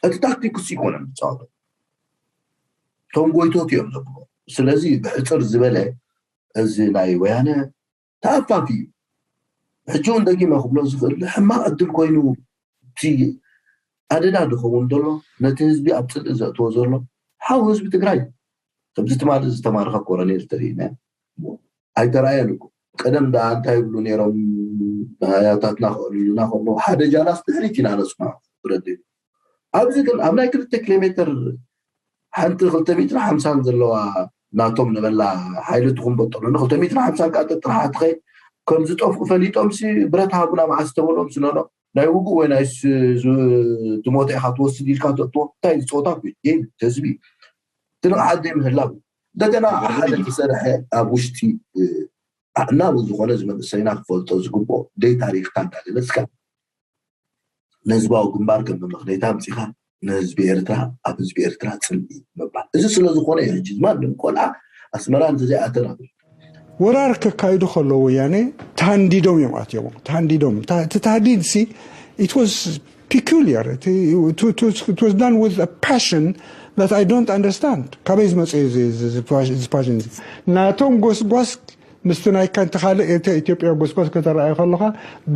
እቲ ታክቲክስ ይኮነን ዝፃወቶ እቶም ጎይቶት እዮም ዘብሎ ስለዚ ብሕፅር ዝበለ እዚ ናይ ወያነ ተኣፋፊ እዩ ሕጂ እውን ደጊመ ክብሎ ዝኽእል ሕማቕ ዕድል ኮይኑ እቲ ኣደዳ ዝኸውን ዘሎ ነቲ ህዝቢ ኣብ ፅልኢ ዘእትዎ ዘሎ ሓው ህዝቢ ትግራይ ከምዚ ትማሊ ዝተማርኸ ኮረኔል ተሪእና ኣይተራእየን እኮ ቀደም ዳ እንታይ ይብሉ ነይሮም ኣያታትና ክእልሉና ከለዉ ሓደ ጃላስ ድሕሪት ኢና ነፅና ረዲ ኣብዚ ግን ኣብ ናይ ክልተ ኪሎ ሜትር ሓንቲ ክልተ ሚእትን ሓምሳን ዘለዋ ናቶም ነበላ ሓይሊ ትኹንበጠሉ ንክልተ ሚእትን ሓምሳን ከዓ ጥጥርሓ ትኸይድ ከም ዝጠፍኡ ፈሊጦም ሲ ብረት ሃቡና መዓስ ተበሎም ስነኖ ናይ ውግእ ወይ ናይ ዝሞተ ኢኻ ትወስድ ኢልካ ተእትዎ እንታይ ዝፀወታ ጌም ህዝቢ ትንቕሓት ዘይምህላው እንደገና ሓደ ዝሰርሐ ኣብ ውሽጢ እናብ ዝኾነ ዝመንእሰይና ክፈልጦ ዝግብኦ ደይ ታሪኽካ እንዳገለፅካ ንህዝባዊ ግንባር ከም መመኽነይታ ኣምፂኻ ንህዝቢ ኤርትራ ኣብ ህዝቢ ኤርትራ ፅልኢ ምባል እዚ ስለዝኾነ እዩ ሕጂ ማንም ቆልዓ ኣስመራ እንተዘይኣተና ወራር ከካይዱ ከለዉ ወያኔ ተሃንዲዶም እዮም ኣትዮም ተሃንዲዶም እቲ ተሃዲድ ሲ it was peculiar it was done with a passion that I don't understand ካበይ ዝመፀ passion ናቶም ጎስጓስ ምስቲ ናይ ካንቲ ካልእ ኢትዮጵያ ጎስጓስ ከተረኣዩ ከለካ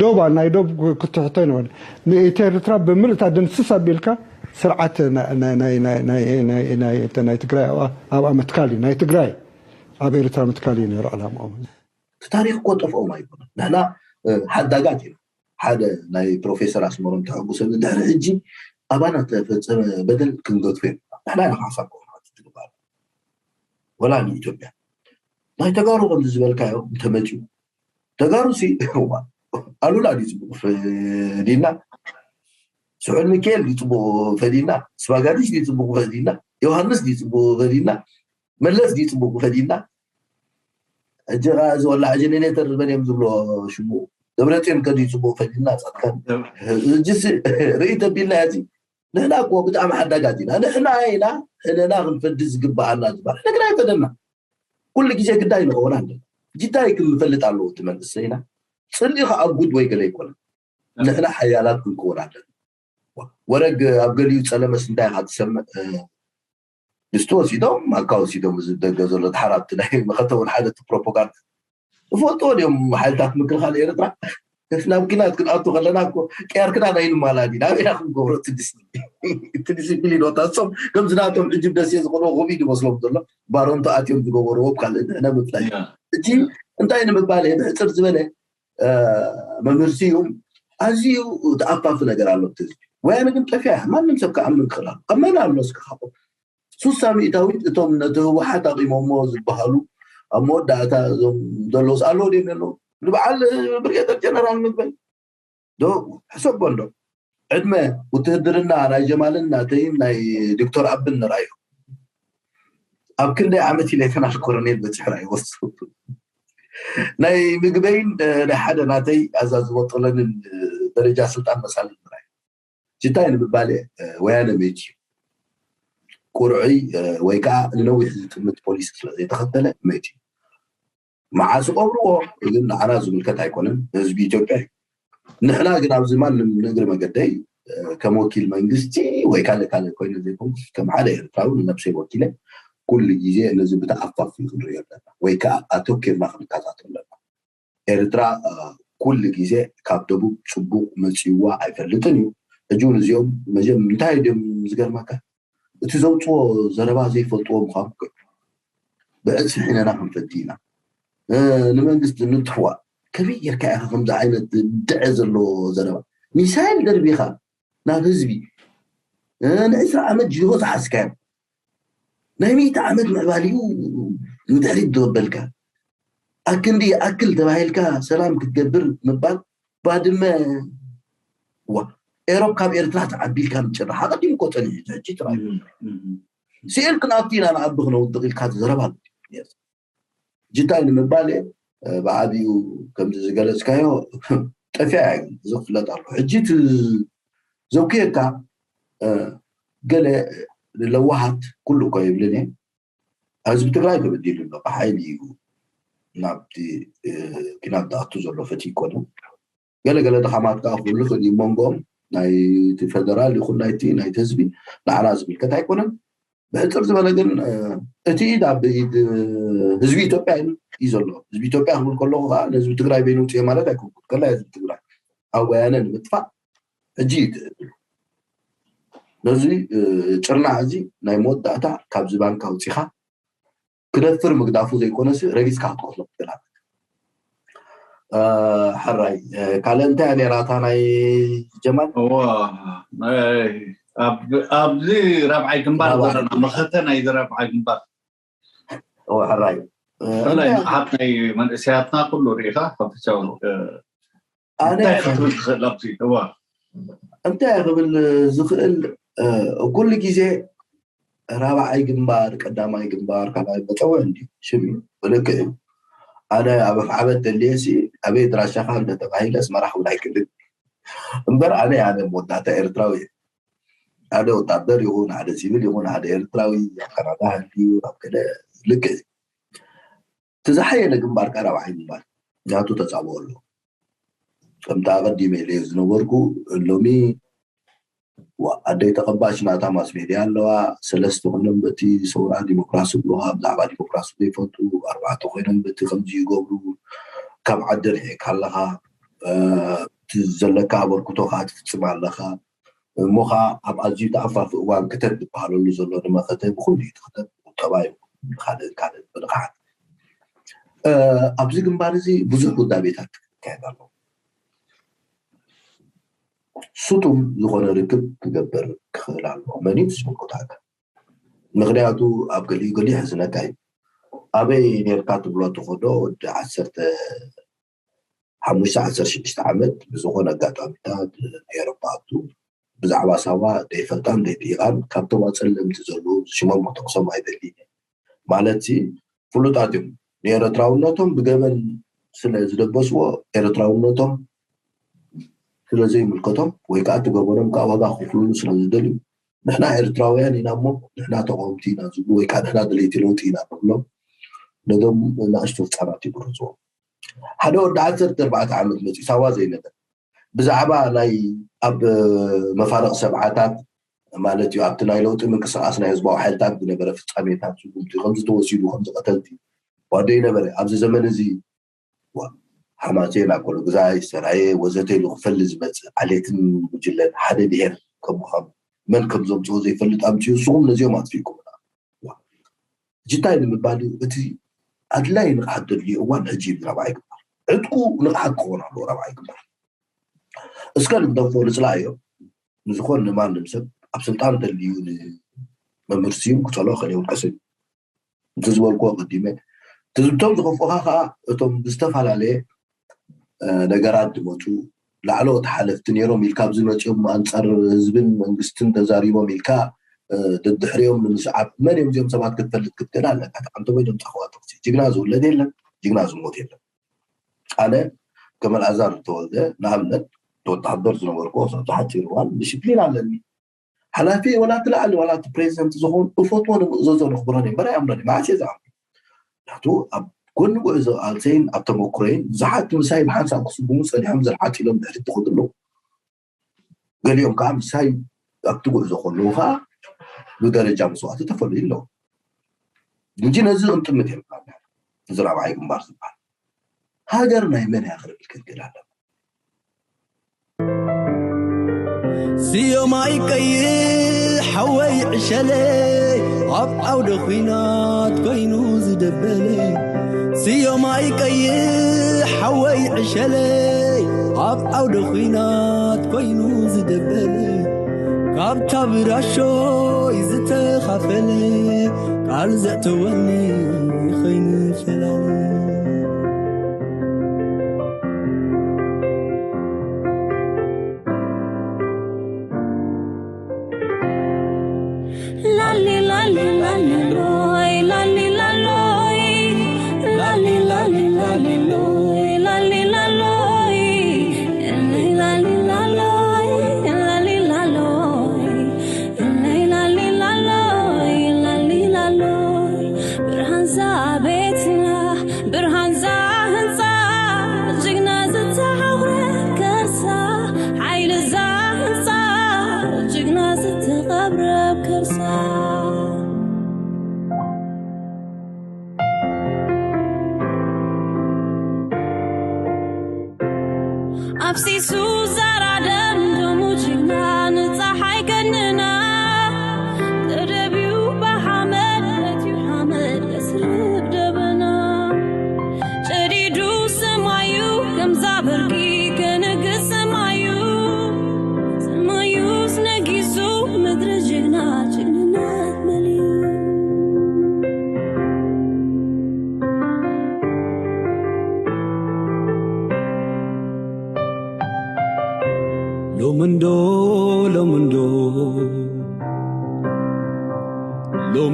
ዶብ ናይ ዶብ ክትሕቶ ይነበረ ንኢቲ ኤርትራ ብምልእታ ድምስስ ኣቢልካ ስርዓት ናይ ትግራይ ኣብኣ ምትካል እዩ ናይ ትግራይ ኣብ ኤርትራ ምትካል እዩ ነሩ ዕላማኦም ታሪክ እኮ ጠፍኦም ኣይኮነ ንሕና ሓዳጋት ኢና ሓደ ናይ ፕሮፌሰር ኣስመሮም ተሐጉሰኒ ድሕሪ ሕጂ ኣባና ተፈፀመ በደል ክንገድፎ ኢና ንሕና ኢና ካሕሳ ክኾና ትግባር ወላ ንኢትዮጵያ ናይ ተጋሩ ከምዚ ዝበልካዮ እንተመፅኡ ተጋሩ ሲ ኣሉላ ድዩ ፅቡቅ ፈዲና ስሑል ሚካኤል ድዩ ፅቡቅ ፈዲና ስባጋዲሽ ድዩ ፅቡቅ ፈዲና ዮሃንስ ድዩ ፅቡቅ ፈዲና መለስ ድዩ ፅቡቅ ፈዲና ሕጂ ከዓ እዚ ወላ ጀኔሬተር ዝበል እዮም ዝብሎ ሽሙ ደብረፅዮን ከድዩ ፅቡቅ ፈዲና ፃድቃን እጅስ ርኢ ተቢልና ያዚ ንሕና እኮ ብጣዕሚ ሓዳጋት ኢና ንሕና ኢና ሕነና ክንፈዲ ዝግበኣና ዝበሃል ነገር ኣይፈደና ኩሉ ግዜ ግዳይ ንኸውን ኣለና ግዳይ ክንፈልጥ ኣለዎ እቲ መንእሰይና ፅልኢ ከዓ ጉድ ወይ ገለ ይኮነ ንሕና ሓያላት ክንከውን ኣለና ወረግ ኣብ ገሊኡ ፀለመስ እንታይ ኢካ ትሰምዕ ድስቲ ወሲዶም ማካ ወሲዶም እዚ ደገ ዘሎ ድሓር ኣብቲ ናይ መኸተ እውን ሓደ እቲ ፕሮፓጋንዳ እፈልጥዎ ድዮም ሓይልታት ምክልኻል ኤርትራ ናብ ኪናት ክንኣቱ ከለና እኮ ቀያርክና ናይ ንማላ ዲና ኣበይና ክንገብሮ እቲ ዲስፕሊን እቲ ዲስፕሊን ወታ እሶም ከምዚ ናቶም ሕጂ ደሴ ዝኾነ ኮቪድ ይመስሎም ዘሎ ባሮንቶ ኣትዮም ዝገበርዎ ካልእ ንሕነ ምፍላይ እቲ እንታይ ንምባል እየ ብሕፅር ዝበለ መምህር ስዩም ኣዝዩ ተኣፋፊ ነገር ኣሎ እቲ ህዝቢ ወያነ ግን ጠፊያ እያ ማንም ሰብ ክኣምን ክኽእል ኣሎ ኣብ መን ኣሎ እስኪ ካብኦም ሱሳ ሚእታዊት እቶም ነቲ ህወሓት ኣቂሞሞ ዝበሃሉ ኣብ መወዳእታ እዞም ዘለውስ ኣለዉ ድዮም የለዉ ንበዓል ብርጌደር ጀነራል ምግበይ ዶ ሕሰቦ እንዶ ዕድመ ውትህድርና ናይ ጀማልን ናተይን ናይ ዶክተር ኣብን ንርኣዮ ኣብ ክንደይ ዓመት ሌተናል ኮሎኔል በፂሑ ርኣይዎ ናይ ምግበይን ናይ ሓደ ናተይ ኣዛዝቦ ጥለንን ደረጃ ስልጣን መሳልን ንርኣዮ ጅታይ ንምባል ወያነ መይት እዩ ቁርዑይ ወይ ከዓ ንነዊሕ ዝጥምት ፖሊሲ ስለዘይተኸተለ መይት እዩ መዓስ ቀብርዎ ግን ንዓና ዝምልከት ኣይኮነን ህዝቢ ኢትዮጵያ እዩ ንሕና ግን ኣብዚ ማንም ንእግሪ መገደይ ከም ወኪል መንግስቲ ወይ ካልእ ካልእ ኮይነ ዘይኮንኩስ ከም ሓደ ኤርትራዊ ንነብሰይ ወኪለ ኩሉ ግዜ ነዚ ብተኣፋፊ ክንሪኦ ኣለና ወይ ከዓ ኣተኪርና ክንከታተሎ ኣለና ኤርትራ ኩሉ ግዜ ካብ ደቡብ ፅቡቅ መፅዋ ኣይፈልጥን እዩ ሕጂ እውን እዚኦም መጀም እንታይ ድም ዝገርመካ እቲ ዘውፅዎ ዘረባ ዘይፈልጥዎ ምኳኑ ብዕፅፊ ሕነና ክንፈዲ ኢና ንመንግስቲ ንትሕዋ ከመይ ጌርካ ኢኻ ከምዚ ዓይነት ድዐ ዘለዎ ዘረባ ሚሳይል ደርቢኻ ናብ ህዝቢ ንዕስራ ዓመት ጅሆ ዝሓዝካዮ ናይ ሚእቲ ዓመት ምዕባሊኡ ንድሕሪት ዘበልካ ኣክንዲ ይኣክል ተባሂልካ ሰላም ክትገብር ምባል ባድመ ዋ ኤሮብ ካብ ኤርትራ ተዓቢልካ ምጭራሕ ኣቐዲሙ እኮ ጸኒሑ ሕጂ ጥራይ ስኤል ክንኣቱ ኢና ንኣቢ ክነውድቕ ኢልካ ዘረባ ጅታይ ንምባል ብዓቢኡ ከምዚ ዝገለጽካዮ ጠፊያ እዩ ዝፍለጥ ኣሎ ሕጂ ዘውክየካ ገለ ለዋሃት ኩሉ እኮ ይብልን እየ ህዝቢ ትግራይ ተበዲሉ ኣሎ ብሓይሊ እዩ ናብቲ ኪናት ዝኣቱ ዘሎ ፈቲ ይኮነ ገለገለ ድኻማት ከዓ ክህሉ ክእል እዩ መንጎኦም ናይቲ ፈደራል ይኹን ናይቲ ናይቲ ህዝቢ ንዓና ዝምልከት ኣይኮነን ብሕፅር ዝበለ ግን እቲ ኢድ ኣብ ኢድ ህዝቢ ኢትዮጵያ እዩ ዘሎ ህዝቢ ኢትዮጵያ ክብል ከለኩ ከዓ ንህዝቢ ትግራይ በይኑ ውፅኦ ማለት ኣይኮንኩን ከላ ህዝቢ ትግራይ ኣብ ወያነ ንምጥፋእ ሕጂ እዩ እቲ ዕድሉ ነዚ ጭርናዕ እዚ ናይ መወዳእታ ካብዚ ባንካ ኣውፂኻ ክደፍር ምግዳፉ ዘይኮነስ ረጊፅካ ክትቆስሎ ትኽእል ኣለካ ሕራይ ካልእ እንታይ ነራታ ናይ ጀማል ኣብዚ ራብዓይ ግንባር ዘለና መኸተ ናይዚ ራብዓይ ግንባር ሕራይ ብፍላይ ንቕሓት ናይ መንእሰያትና ኩሉ ርኢኻ ካብተቻው እንታይ ክትብል ትኽእል ኣብዚ እዋ እንታይ ክብል ዝኽእል? ኩሉ ግዜ ራብዓይ ግንባር፣ ቀዳማይ ግንባር፣ ካልኣይ መጸውዒ እንዲ ሽም እዩ። ብልክዕ እዩ። ኣነ ኣብ ኣፍዓበት ደልየ ሲ ኣበይ ድራሻኻ እንተተባሂለ ኣስመራ ክብል ኣይክልን እምበር ኣነ ኣነ መወዳእታ ኤርትራዊ እየ። ሓደ ወታደር ይኹን ሓደ ሲቪል ይኹን ሓደ ኤርትራዊ ኣብ ካናዳ ሃልዩ ኣብ ገለ ልክዕ እዩ። እቲ ዝሓየለ ግንባር ከኣ ራብዓይ ግንባር ናቱ ተጻብኦ ኣሎ። ከምቲ ኣቐዲመ ኢለዮ ዝነበርኩ ሎሚ ኣደይ ተቐባሽ ናታ ማስ ሜድያ ኣለዋ። ሰለስተ ኮይኖም በቲ ሰውራ ዲሞክራሲ ብልዋ ብዛዕባ ዲሞክራሲ ዘይፈልጡ፣ ኣርባዕተ ኮይኖም በቲ ከምዚ ይገብሩ። ካብ ዓዲ ርሒቕካ ኣለኻ፣ እቲ ዘለካ ኣበርክቶ ከዓ ትፍፅም ኣለኻ። እሞ ከዓ ኣብ ኣዝዩ ተኣፋፊ እዋን ክተት ዝበሃለሉ ዘሎ ንመኸተ ብኩሉ እዩ ትኽተት፣ ቁጠባ ይኹን ካልእ ካልእ ብንቕሓት። ኣብዚ ግንባር እዚ ብዙሕ ውዳቤታት ክካየድ ኣለዎ። ስጡም ዝኾነ ርክብ ክገብር ክኽእል ኣለዎ። መን እዩ ዝምልከቶ ኣካል? ምኽንያቱ ኣብ ገሊኡ ገሊኡ ሕዝነካ እዩ። ኣበይ ኔርካ ትብሎ ተኾዶ ወዲ ዓሰርተ ሓሙሽተ ዓሰርተ ሽዱሽተ ዓመት ብዝኾነ ኣጋጣሚታት ኤሮፓ ኣቱ ብዛዕባ ሳዋ ዘይፈልጣን ዘይጥይቓን ካብቶም ኣፀለምቲ ዘለዉ ሽሞም ክጠቕሶም ኣይደልይን እየ። ማለት ሲ ፍሉጣት እዮም። ንኤርትራውነቶም ብገበን ስለ ዝደበስዎ ኤርትራውነቶም ስለ ዘይምልከቶም ወይ ከዓ እቲ ገበኖም ከዓ ዋጋ ክፍልሉ ስለ ዝደልዩ ንሕና ኤርትራውያን ኢና እሞ ንሕና ተቃወምቲ ኢና ዝብሉ ወይ ከዓ ንሕና ደለይቲ ለውጢ ኢና ንብሎም ነዞም ንኣሽቱ ህፃናት ይብርዝዎም። ሓደ ወዲ ዓሰርተ ኣርባዕተ ዓመት መፂኡ ሳዋ ዘይነበር ብዛዕባ ናይ ኣብ መፋርቕ ሰብዓታት ማለት እዩ ኣብቲ ናይ ለውጢ ምንቅስቃስ ናይ ህዝባዊ ሓይልታት ዝነበረ ፍፃሜታት ስጉምቲ ከምዚ ተወሲዱ ከምዚ ቀተልቲ ዋዶ ይነበረ ኣብዚ ዘመን እዚ ሓማሴን ኣኮሎግዛይ ሰራየ ወዘተ ኢሉ ክፈሊ ዝመፅእ ዓሌትን ጉጅለን ሓደ ብሄር ከም ምዃኑ መን ከም ዘምፅኦ ዘይፈልጥ ኣምፅኡ ንስኹም ነዚኦም ኣጥፊእኩምና። ሕጂ እንታይ ንምባል እዩ እቲ ኣድላይ ንቕሓት ዘድልዮ እዋን ሕጂ እዩ ራብዓይ ግንባር ዕጥቁ ንቕሓት ክኸውን ኣለዎ ራብዓይ ግንባር እስከ ንግደፎ ንፅላእዮ ንዝኾን ንማንም ሰብ ኣብ ስልጣን ተልዩ ንመምህር ስዩም ክፀልኦ ከለ ይውቀሰ እዩ እቲ ዝበልክዎ ቀዲመ ትዝብቶም ዝኸፍኡኻ ከዓ እቶም ብዝተፈላለየ ነገራት ዝመፁ ላዕለዎት ሓለፍቲ ነይሮም ኢልካ ኣብዚ መፂኦም ኣንፃር ህዝብን መንግስትን ተዛሪቦም ኢልካ ደድሕሪኦም ንምስዓብ መን እዮም እዚኦም ሰባት ክትፈልጥ ክትክእል ኣለካ። ኣንተ ወይ ደምፃ ከዋጥቕሲ ጅግና ዝውለድ የለን፣ ጅግና ዝሞት የለን። ኣነ ከም ኣልኣዛር ተወልደ ንኣብነት ወታሃደር ዝነበርኩ ኣብዚ ሓፂር እዋን ዲስፕሊን ኣለኒ። ሓላፊ ዋላ እቲ ላዕሊ ዋላ እቲ ፕሬዚደንት ዝኸውን እፈትዎ ንምእዘዞ ንኽብሮን እምበር ኣይኣምሮን እየ። መዓስ እየ ዝኣምሮ? ምክንያቱ ኣብ ጎኒ ጉዕዞ ቃልሰይን ኣብ ተመክሮይን ብዙሓት ምሳይ ብሓንሳብ ክስጉሙ ጸኒሖም ዝርዓት ኢሎም ድሕሪት ዝኸዱ ኣለዉ። ገሊኦም ከዓ ምሳይ ኣብቲ ጉዕዞ ከለዉ ከዓ ብደረጃ መስዋእቲ ተፈልዩ ኣለዉ። እንጂ ነዚ ክንጥምት የብልና። እዚ ራብዓይ ግንባር ዝበሃል ሃገር ናይ መን እያ ክርብል ክንክእል ኣለና። ስዮማይ ቀይሕ ሓወይ ዕሸለ ኣብ ዓውደ ኹናት ኮይኑ ዝደበለ ስዮማይ ቀይሕ ሓወይ ዕሸለ ኣብ ዓውደ ኹናት ኮይኑ ዝደበለ ካብታ ብራሾይ ዝተኻፈለ ቃል ዘእተወኒ ኸይንፈላለ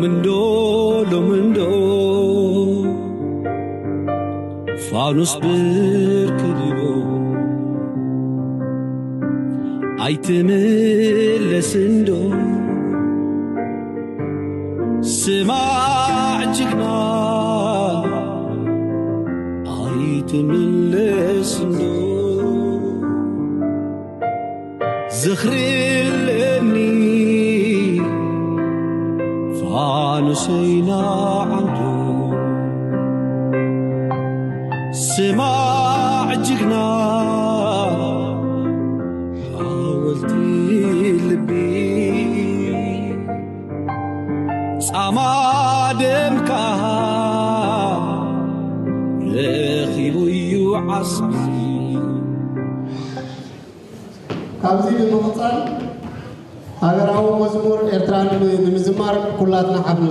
ምንዶ ሎምንዶ ፋኑስ ብርክ ዲሎ ኣይትምለስንዶ? ስማዕ ጅግና ኣይትምለስንዶ? ዝኽሪ ኣለኒ ፋኑሰይና ዓንዶ። ስማዕ ጅግና ሓወልቲ ልቢ ጻማ ደምካ ረኺቡ እዩ ዓስቢ። ካብዚ ብምቕጻል ሃገራዊ መዝሙር ኤርትራ ን-፣ ንምዝማር ኩላትና ሓፍና።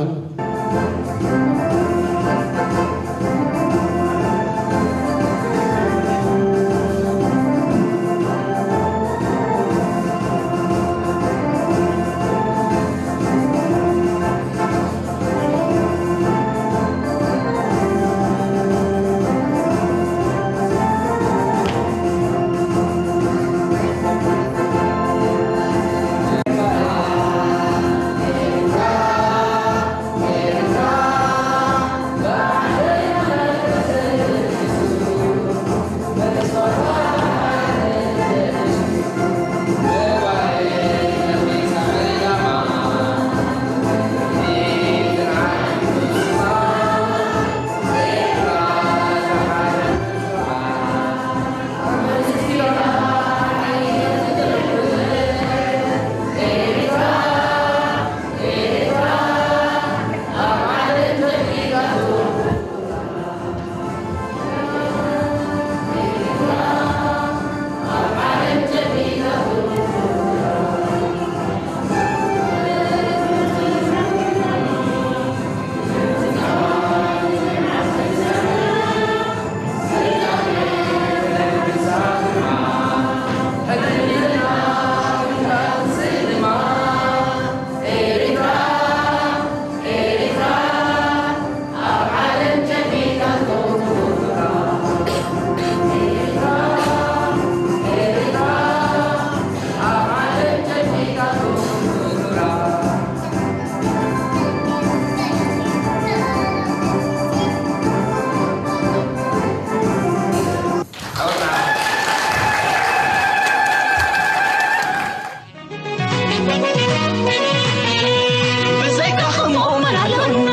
ብዘይካኹም መን ኣሎና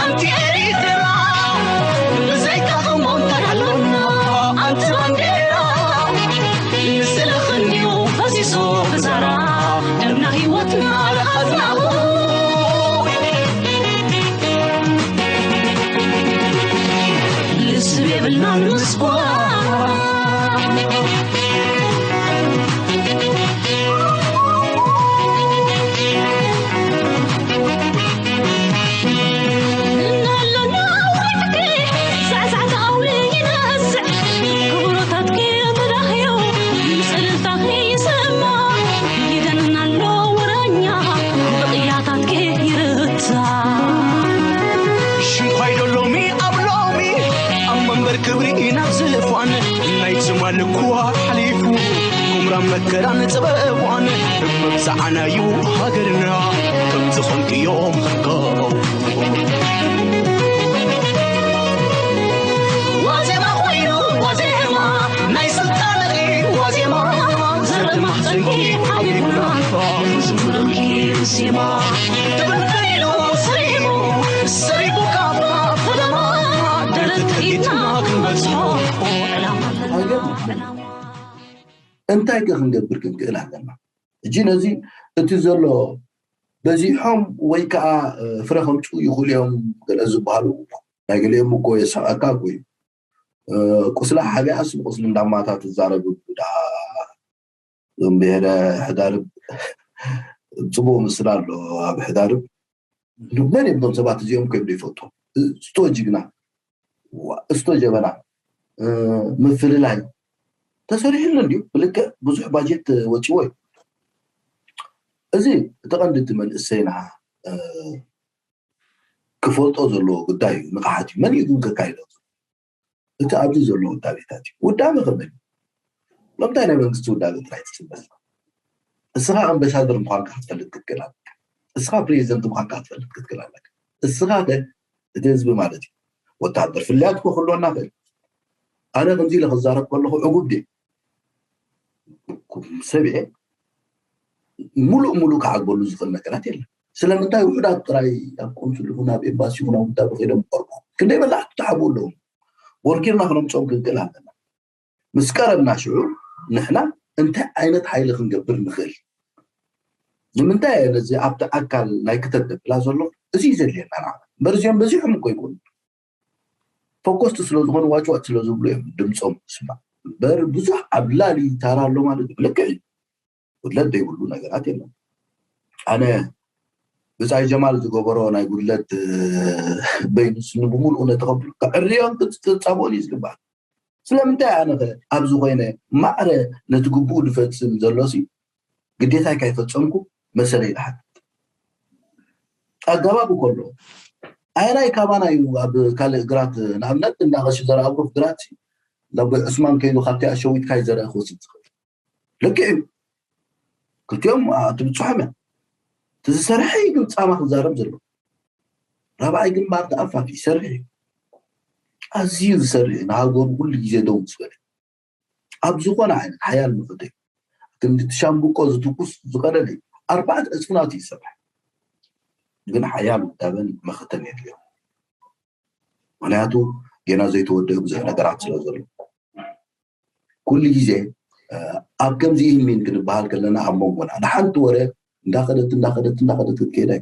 ኣንቲ ኤሪትራ? ብዘይካኹም መን ኣሎና ኣንቲ ባንዴራ? ንስለኽን እዩ ፈሲሱ ብዛራ ደምና ህይወትና ለኣዝናኡ። ልስብ የብልናን ምስኳ። ሽንኳይ ዶ ሎሚ ኣብ ሎሚ ኣብ መንበር ክብሪ ናብ ዝፋን ናይ ትማል እኳ ሓሊፉ፣ ቁምራን መከራን ጸበባን መብጽዓናዩ ሃገርና። ከምዚ ኸንክዮም ኸንከው። ዋዜማ ኮይኑ ዋዜማ ናይ ስልጣነኺ ዋዜማ፣ ዘርኢ ማሕፀንኪ ሓቢብና ዝምረልኪ ዜማ። ትብል ከይዱ ሰሪቡ፣ ሰሪቡ ካባ ፈለማ፣ ደረት ከፊትና ክንበጽሖ ዕላማ ኣለና። እንታይ ከ ክንገብር ክንክእል ኣለና? ሕጂ ነዚ እቲ ዘሎ በዚሖም ወይ ከዓ፣ እ፣ ፍረ ከምጽኡ ይኽእሉ እዮም ገለ ዝበሃሉ እኮ። ናይ ገሊኦም እኮ የስሕቐካ እኮ እዩ። እ፣ ቁስላ ሓቢኣስ ንቁስሊ እንዳማታ ትዛረብ እኮ ደኣ። እዞም ብሄረ ሕዳርብ ጽቡቕ ምስላ ኣሎ ኣብ ሕዳርብ። መን እዮም እዞም ሰባት እዚኦም? እኮ እዮም ዘይፈልጡ። እስቶ ጅግና፣ ዋ፣ እስቶ ጀበና፣ እ፣ ምፍልላይ ተሰሪሕሉ እንድዩ። ብልክዕ ብዙሕ ባጀት ወጪዎ እዩ። እዚ እቲ ቀንዲ እቲ መንእሰይና፣ እ፣ ክፈልጦ ዘለዎ ጉዳይ እዩ። ንቕሓት እዩ። መን እዩ ግን ከካይዶ? እቲ ኣብዚ ዘሎ ውዳቤታት እዩ። ውዳቤ ከመይ እዩ? ሎምታይ ናይ መንግስቲ ውዳቤ ጥራይ ትፅበስ? እስኻ ኣምባሳደር ምዃንካ ክትፈልጥ ክትክእል ኣለካ። እስኻ ፕሬዚደንት ምዃንካ ክትፈልጥ ክትክእል ኣለካ። እስኻ ከ እቲ ህዝቢ ማለት እዩ። ወታደር ፍልያት እኮ ክህልወና ክእል። ኣነ ከምዚ ኢለ ክዛረብ ከለኹ ዕጉብ ድየ? ሰብ እየ። ሙሉእ ሙሉእ ክዓግበሉ ዝኽእል ነገራት የለን። ስለምንታይ ውሑዳት ጥራይ ኣብ ቆንስል ይኹን ኣብ ኤምባሲ ይኹን ኣብ ውዳቤ ከይዶም ይቆርቡ? ክንደይ በላዕቲ ተሓቡ ኣለዎም? ወርኪርና ክነምፅኦም ክንክእል ኣለና። ምስ ቀረብና ሽዑ ንሕና እንታይ ዓይነት ሓይሊ ክንገብር ንኽእል? ንምንታይ እየ ነዚ ኣብቲ ኣካል ናይ ክተት ደብላ ዘሎ? እዚ እዩ ዘድልየና ንዓና እምበር እዚኦም በዚሖም እኮ ይኮኑ። ፎኮስቲ ስለ ዝኾኑ ዋጭዋጭ ስለ ዝብሉ እዮም ድምፆም ዝስማዕ እምበር ብዙሕ ዓብላሊ ታራ ኣሎ ማለት እዩ። ልክዕ እዩ። ጉድለት ዘይብሉ ነገራት የለን። ኣነ ብፃይ ጀማል ዝገበሮ ናይ ጉድለት በይኑ ስኒ ብምሉኡ ነተኸብሉ ክዕርዮን ክፃቦን እዩ ዝግባእ። ስለምንታይ ኣነ ኸ ኣብዚ ኮይነ ማዕረ ነቲ ግቡኡ ዝፈፅም ዘሎሲ ግዴታይ ካይፈፀምኩ መሰለይ ዝሓትት ኣገባብ ከሎ ኣየናይ ካባና እዩ ኣብ ካልእ ግራት ንኣብነት እንዳ ቀሺ ዘርኣብሩክ ግራት ናብ ዑስማን ከይዱ ካብቲ ኣሸዊትካይ ዘርአ ክወስድ ዝኽእል ልክዕ እዩ። ክልቲኦም ትብፅሖም እያ። እቲ ዝሰርሐ እዩ ግን ፃማ ክዛረብ ዘሎ። ራብዓይ ግንባር ተኣፋፊ ይሰርሕ እዩ። ኣዝዩ ዝሰርሕ እዩ። ንሃገሩ ኩሉ ግዜ ደው ዝበለ ኣብ ዝኾነ ዓይነት ሓያል መኸተ እዩ። ክንዲ ትሻምብቆ ዝትኩስ ዝቐለለ እዩ። ኣርባዕተ ዕፅፍናቱ ይሰርሕ ግን ሓያል ውዳበን መኸተን የድልዮ። ምክንያቱ ጌና ዘይተወደኡ ብዙሕ ነገራት ስለ ዘሎ ኩሉ ግዜ ኣብ ከምዚ ኢልሚን ክንበሃል ከለና ኣብ መንጎና ንሓንቲ ወረ እንዳኸደት እንዳኸደት እንዳኸደት ክትከይድ ኣይ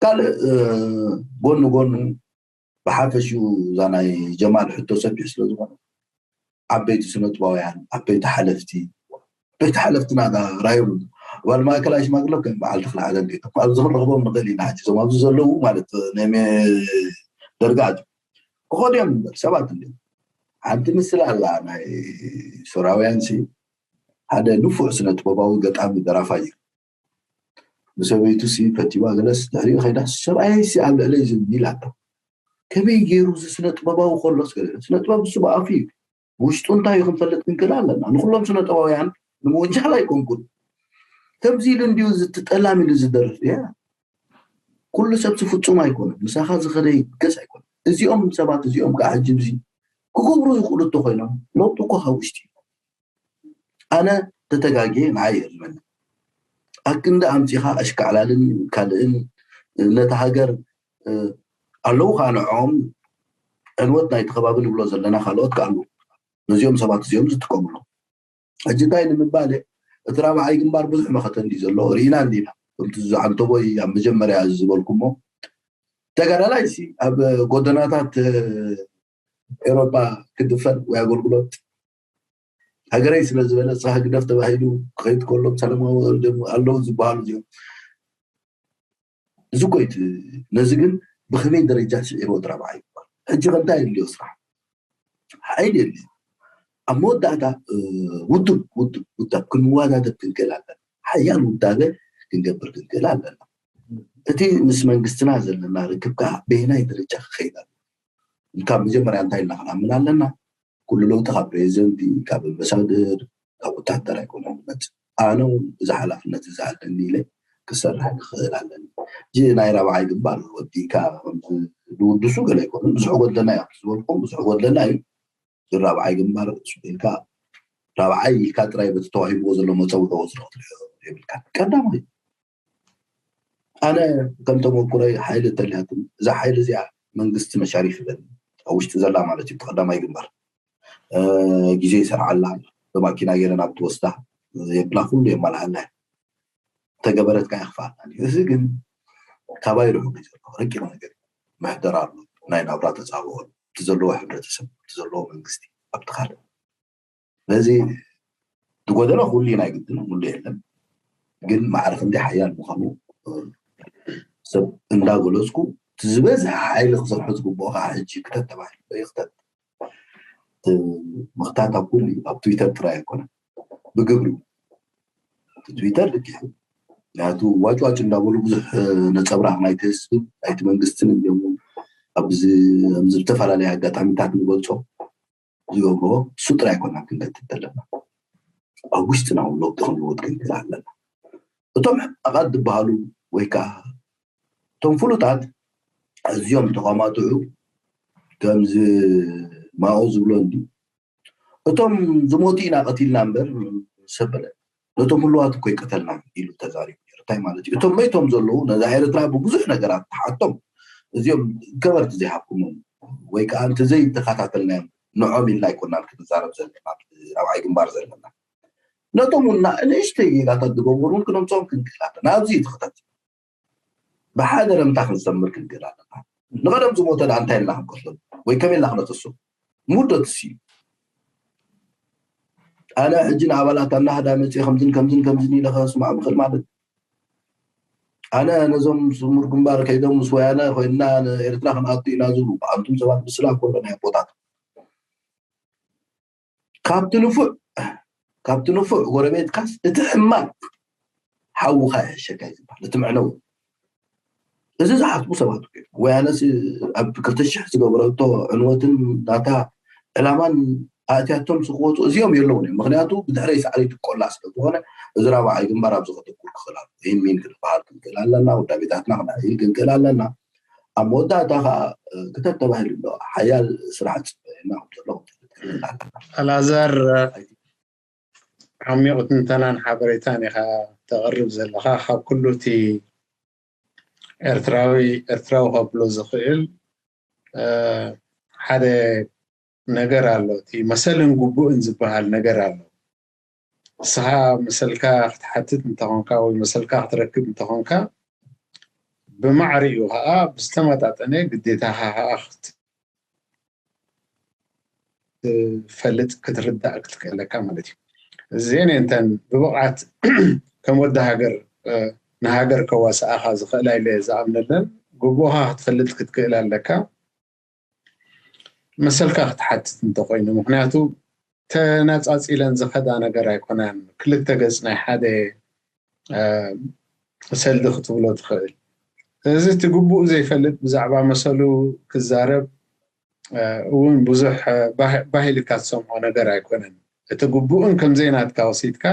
ካልእ ጎኒ ጎኑ ብሓፈሽኡ እዛ ናይ ጀማል ሕቶ ሰፊሕ ስለ ዝኾነ ዓበይቲ ስነጥባውያን ዓበይቲ ሓለፍቲ ዓበይቲ ሓለፍትና ራዩ ባል ማእከላይ ሽማግለ ከም በዓል ተክለ ዓለም ቤቶም ኣብዚ ክንረኽቦም ንኽእል ኢና ሕጂ እዞም ኣብዚ ዘለዉ ማለት ናይ ደርጋ ክኾኑ እዮም እምበር ሰባት እንዲ ሓንቲ ምስል ኣላ ናይ ሶራውያን ሲ ሓደ ንፉዕ ስነ ጥበባዊ ገጣሚ ደራፋይ እዩ ንሰበይቱ ሲ ፈቲዋ ገለስ ድሕሪኡ ከይዳ ሰብኣይ ሲ ኣብ ልዕለይ ዝብል ኣቶ ከመይ ገይሩ እዚ ስነ ጥበባዊ ከሎስ ስነ ጥበብ ንሱ ብኣፉ እዩ ውሽጡ እንታይ እዩ ክንፈልጥ ክንክእል ኣለና ንኩሎም ስነ ጥበባውያን ንምውንጃል ኣይኮንኩን ከምዚ ኢሉ እንዲዩ ዝትጠላም ኢሉ ዝደርፍ እያ ኩሉ ሰብ ፍጹም ኣይኮነን ምሳኻ ዝኸደ ይገስ ኣይኮነን እዚኦም ሰባት እዚኦም ከዓ ሕጂ ብዚ ክገብሩ ዝኽእሉ እንተኮይኖም ለውጢ እኮ ካብ ውሽጢ ኣነ ተተጋጌ ንዓይ የርመኒ ኣክንዲ ኣምፂኻ ኣሽካዕላልን ካልእን ነታ ሃገር ኣለዉ ከዓ ንዕኦም ዕንወት ናይቲ ከባቢ ንብሎ ዘለና ካልኦት ከዓ ኣለዉ ነዚኦም ሰባት እዚኦም ዝጥቀምሎም ሕጂ እንታይ ንምባል እቲ ራብዓይ ግንባር ብዙሕ መኸተ እንዲ ዘሎ ርኢና እንዲና ከምቲ ዝዓንተቦይ ኣብ መጀመርያ ዝበልኩሞ ተጋዳላይ ሲ ኣብ ጎደናታት ኤሮፓ ክድፈር ወይ ኣገልግሎት ሃገረይ ስለ ዝበለ ስራሕ ግደፍ ተባሂሉ ክኸይድ ከሎ ሰላማዊ ኣለዉ ዝበሃሉ እዚኦም እዚ ኮይት ነዚ ግን ብኸመይ ደረጃ ስዒርዎ ድራማ ይባል ሕጂ ከንታ የድልዮ ስራሕ ሓይል የድልዮ ኣብ መወዳእታ ውድብ ውድብ ውዳብ ክንዋዳደር ክንክእል ኣለና ሓያል ውዳበ ክንገብር ክንክእል ኣለና እቲ ምስ መንግስትና ዘለና ርክብ ከዓ በየናይ ደረጃ ክኸይድ ኣሎ ካብ መጀመርያ እንታይ ኢልና ክንኣምን ኣለና ኩሉ ለውጢ ካብ ፕሬዚደንት ካብ ኣምባሳደር ካብ ወታደር ኣይኮነን ዝመፅእ ኣነ እውን እዚ ሓላፍነት እዚ ኣለኒ ኢለ ክሰርሕ ክኽእል ኣለኒ እዚ ናይ ራብዓይ ግንባር ወዲእካ ዝውድሱ ገለ ኣይኮነን ብዙሕ ጎድለና እዩ ዝበልኩም ብዙሕ ጎድለና እዩ ግን ራብዓይ ግንባር ኢልካ ራብዓይ ኢልካ ጥራይ በቲ ተዋሂብዎ ዘሎ መፀውዒ ወስዶ ክትሪኦ የብልካ ቀዳማይ ኣነ ከም ተመኩረይ ሓይሊ ተልያትኒ እዛ ሓይሊ እዚኣ መንግስቲ መሻሪፍ ይበል ኣብ ውሽጢ ዘላ ማለት እዩ ቀዳማይ ግንባር ግዜ ይሰርዓላ ብማኪና ገይረ ናብ ትወስዳ የብላ ኩሉ የማልኣላ ተገበረት ከዓ ይኽፍኣና እዚ ግን ካባይ ርሑቅ እዩ ዘሎ ረቂቕ ነገር ምሕደራ ኣሎ ናይ ናብራ ተፃብኦ እቲ ዘለዎ ሕብረተሰብ እቲ ዘለዎ መንግስቲ ኣብቲ ካልእ ስለዚ ዝጎደለ ኩሉ ናይ ግድን ኩሉ የለን ግን ማዕረ ክንደይ ሓያል ምዃኑ ሰብ እንዳገለፅኩ እቲ ዝበዝሐ ሓይሊ ክሰርሖ ዝግብኦ ከዓ ሕጂ ክተት ተባሂሉ ይክተት ምክታት ኣብ ኩሉ ኣብ ትዊተር ጥራይ ኣይኮነን ብግብሪ ትዊተር ልክሕ ምክንያቱ ዋጭ ዋጭ እንዳበሉ ብዙሕ ነፀብራቕ ናይቲ ህዝብን ናይቲ መንግስትን እዮም ኣብዚ ኣብዚ ዝተፈላለየ ኣጋጣሚታት ንገልፆ ዝገብርዎ። እሱ ጥራይ ኣይኮናን ክንገትት ዘለና፣ ኣብ ውሽጥና እውን ለውጢ ክንልውጥ ክንክእል ኣለና። እቶም ሕማቓት ዝበሃሉ ወይ ከዓ እቶም ፍሉጣት ኣዝዮም ተቋማጥዑ ከምዚ ማኦ ዝብሎ እንዲ እቶም ዝሞቱ ኢና ቀቲልና እምበር ሰበለ ነቶም ህልዋት እኮ ይቀተልና ኢሉ ተዛሪቡ ነይሩ። እንታይ ማለት እዩ? እቶም መይቶም ዘለዉ ነዛ ኤርትራ ብብዙሕ ነገራት ተሓቶም እዚኦም ገበርቲ ዘይሃብኩሞም ወይ ከዓ እንተ ዘይተኸታተልናዮም ንዖም ኢልና ኣይኮናን ክንዛረብ ዘለና ራብዓይ ግንባር ዘለና ነቶም እውን ንእሽተይ ጌጋታት ዝገበሩ እውን ክነምፅኦም ክንክእል ኣለና። ኣብዚ እዩ ትኽተት ብሓደ ረምታ ክንሰምር ክንክእል ኣለና። ንቐደም ዝሞተ ደኣ እንታይ ኢልና ክንቀትሎ ወይ ከመይ ኢልና ክነተሱ ምውደት ሲ ኣነ ሕጂ ንኣባላት ኣናህዳ መፅእ ከምዝን ከምዝን ከምዝን ኢለ ከስማዕ ምኽእል ማለት ኣነ ነዞም ስሙር ግንባር ከይዶም ምስ ወያነ ኮይንና ንኤርትራ ክንኣቱ ኢና ዝብሉ ኣንቱም ሰባት ብስላ ኮሎ ናይ ኣቦታት ካብቲ ንፉዕ ካብቲ ንፉዕ ጎረቤትካስ እቲ ሕማቅ ሓውኻ ይሕሸካ እዩ ዝበሃል እቲ መዕነዊ እዚ ዝሓስቡ ሰባት ወያነስ ኣብ ክልተ ሽሕ ዝገበረቶ ዕንወትን ናታ ዕላማን ኣእትያቶም ስክወፁ እዚኦም የለውን እዮም ምክንያቱ ብድሕረይ ሳዕሪ ትቆላ ስለዝኮነ እዚ ራብዓይ ግንባር ኣብዚ ከተኩር ክኽእል ኣሎ ይህን ሚን ክንበሃል ክንክእል ኣለና ውዳቤታትና ክነዕይል ክንክእል ኣለና ኣብ መወዳእታ ከዓ ክተተባሂሉ ኣሎ ሓያል ስራሕ ፅበየና ከም ዘሎ ኣላዛር ዓሚቕ ትንተናን ሓበሬታን ኢኻ ተቕርብ ዘለኻ ካብ ኩሉ እቲ ኤርትራዊ ኤርትራዊ ከብሎ ዝኽእል ሓደ ነገር ኣሎ እቲ መሰልን ግቡእን ዝበሃል ነገር ኣሎ ንስኻ መሰልካ ክትሓትት እንተኾንካ ወይ መሰልካ ክትረክብ እንተኾንካ ብማዕሪኡ ከዓ ብዝተመጣጠነ ግዴታኻ ከዓ ክትፈልጥ ክትርዳእ ክትክእለካ ማለት እዩ እዚአን እንተን ብብቕዓት ከም ወዲ ሃገር ንሃገር ከዋስኣኻ ዝኽእላ ኢለ ዝኣምነለን ግቡእኻ ክትፈልጥ ክትክእል ኣለካ መሰልካ ክትሓትት እንተኮይኑ ምክንያቱ ተነፃፂለን ዝኸዳ ነገር ኣይኮነን ክልተ ገፅ ናይ ሓደ ሰልዲ ክትብሎ ትኽእል እዚ እቲ ግቡእ ዘይፈልጥ ብዛዕባ መሰሉ ክዛረብ እውን ብዙሕ ባህልካ ትሰምዖ ነገር ኣይኮነን እቲ ግቡእን ከምዘይናትካ ወሲድካ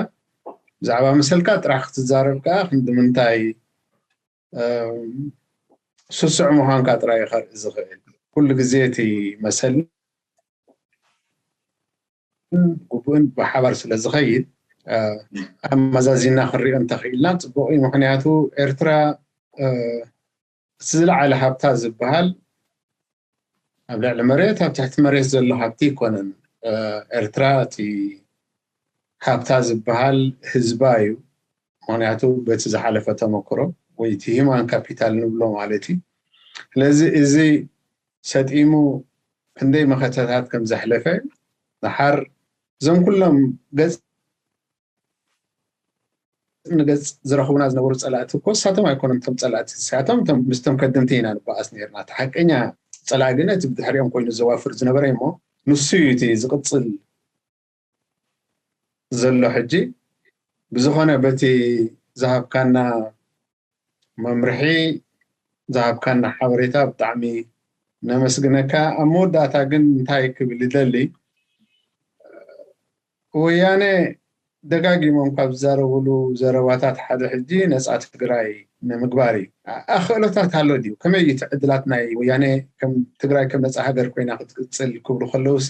ብዛዕባ መሰልካ ጥራሕ ክትዛረብ ከዓ ክንዲ ምንታይ ስሱዕ ምዃንካ ጥራይ ከርኢ ዝኽእል ኩሉ ግዜ እቲ መሰልን ግቡእን ብሓባር ስለ ዝኸይድ ኣመዛዚና ክንሪኦ እንተኽኢልና ፅቡቅ እዩ ምክንያቱ ኤርትራ እቲ ዝለዓለ ሃብታ ዝበሃል ኣብ ልዕሊ መሬት ኣብ ትሕቲ መሬት ዘሎ ሃብቲ ይኮነን ኤርትራ እቲ ሃብታ ዝበሃል ህዝባ እዩ ምክንያቱ በቲ ዝሓለፈ ተመክሮ ወይ እቲ human capital ንብሎ ማለት እዩ ስለዚ እዚ ሰጢሙ ክንደይ መኸተታት ከም ዘሕለፈ ድሓር እዞም ኩሎም ገፅ ንገፅ ዝረኽቡና ዝነበሩ ፀላእቲ እኮ እሳቶም ኣይኮኑን እቶም ፀላእቲ እሳቶም ምስቶም ከድምቲ ኢና ንበኣስ ነርና እቲ ሓቀኛ ፀላእ ግን እቲ ብድሕሪኦም ኮይኑ ዘዋፍር ዝነበረ እሞ ንሱ እዩ እቲ ዝቕፅል ዘሎ ሕጂ ብዝኾነ በቲ ዝሃብካና መምርሒ ዝሃብካና ሓበሬታ ብጣዕሚ ነመስግነካ ኣብ መወዳእታ ግን እንታይ ክብል ይደሊ ወያነ ደጋጊሞም ካብ ዝዛረብሉ ዘረባታት ሓደ ሕጂ ነፃ ትግራይ ንምግባር እዩ ኣኽእሎታት ኣሎ ድዩ ከመይ እቲ ዕድላት ናይ ወያነ ትግራይ ከም ነፃ ሃገር ኮይና ክትቅፅል ክብሉ ከለውሲ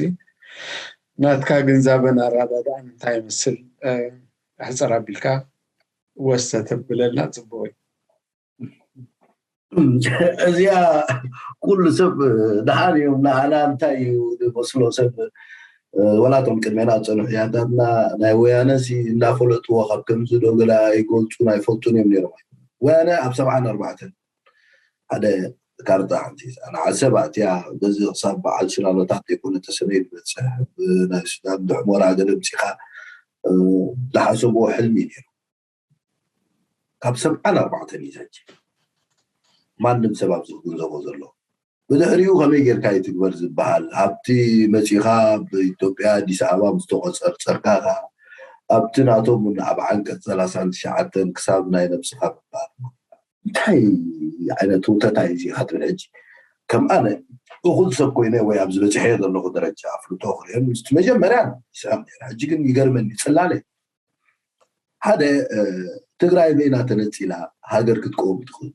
ናትካ ግንዛበን ኣረዳድኣን እንታይ ይመስል ኣሕፀር ኣቢልካ ወስተ ተብለልና ፅቡቅ እዩ እዚኣ ኩሉ ሰብ ደሓን እዮም ንዓና እንታይ እዩ ዝመስሎ ሰብ ወላቶም ቅድሜና ዝፀንሑ ያታትና ናይ ወያነ ሲ እናፈለጥዎ ካብ ከምዚ ዶ ገላ ኣይገልፁን ኣይፈልጡን እዮም ነይሮም ወያነ ኣብ ሰብዓን ኣርባዕተን ሓደ ካርታ ሓንቲ ንዓሰብ ኣትያ በዚ ክሳብ በዓል ሽላሎታት ዘይኮነ ተሰነይ ዝበፅሕ ብናይ ሱዳን ብሕሞራ ገለ ምፂኻ ዝሓሰብዎ ሕልሚ ነይሩ ካብ ሰብዓን ኣርባዕተን እዩ ዘጂ ማንም ሰብ ኣብዚ ክግንዘቦ ዘሎ ብድሕሪኡ ከመይ ጌርካ ይትግበር ዝበሃል ሃብቲ መፂኻ ብኢትዮጵያ ኣዲስ ኣበባ ምስ ተቆፀርፀርካ ኣብቲ ናቶም እውን ኣብ ዓንቀፅ ሰላሳን ትሽዓተን ክሳብ ናይ ነብስኻ ምባር እንታይ ዓይነት ውተታ እዩ እዚ ኢኻ ትብል? ሕጂ ከም ኣነ እኹል ሰብ ኮይነ ወይ ኣብዚ በፅሐዮ ዘለኹ ደረጃ ኣፍልጦ ክርእዮ ምስቲ መጀመርያ ይስሕቕ ነይረ። ሕጂ ግን ይገርመኒ፣ ፅላለ ሓደ ትግራይ በይና ተነፂላ ሃገር ክትቀውም ትኽእል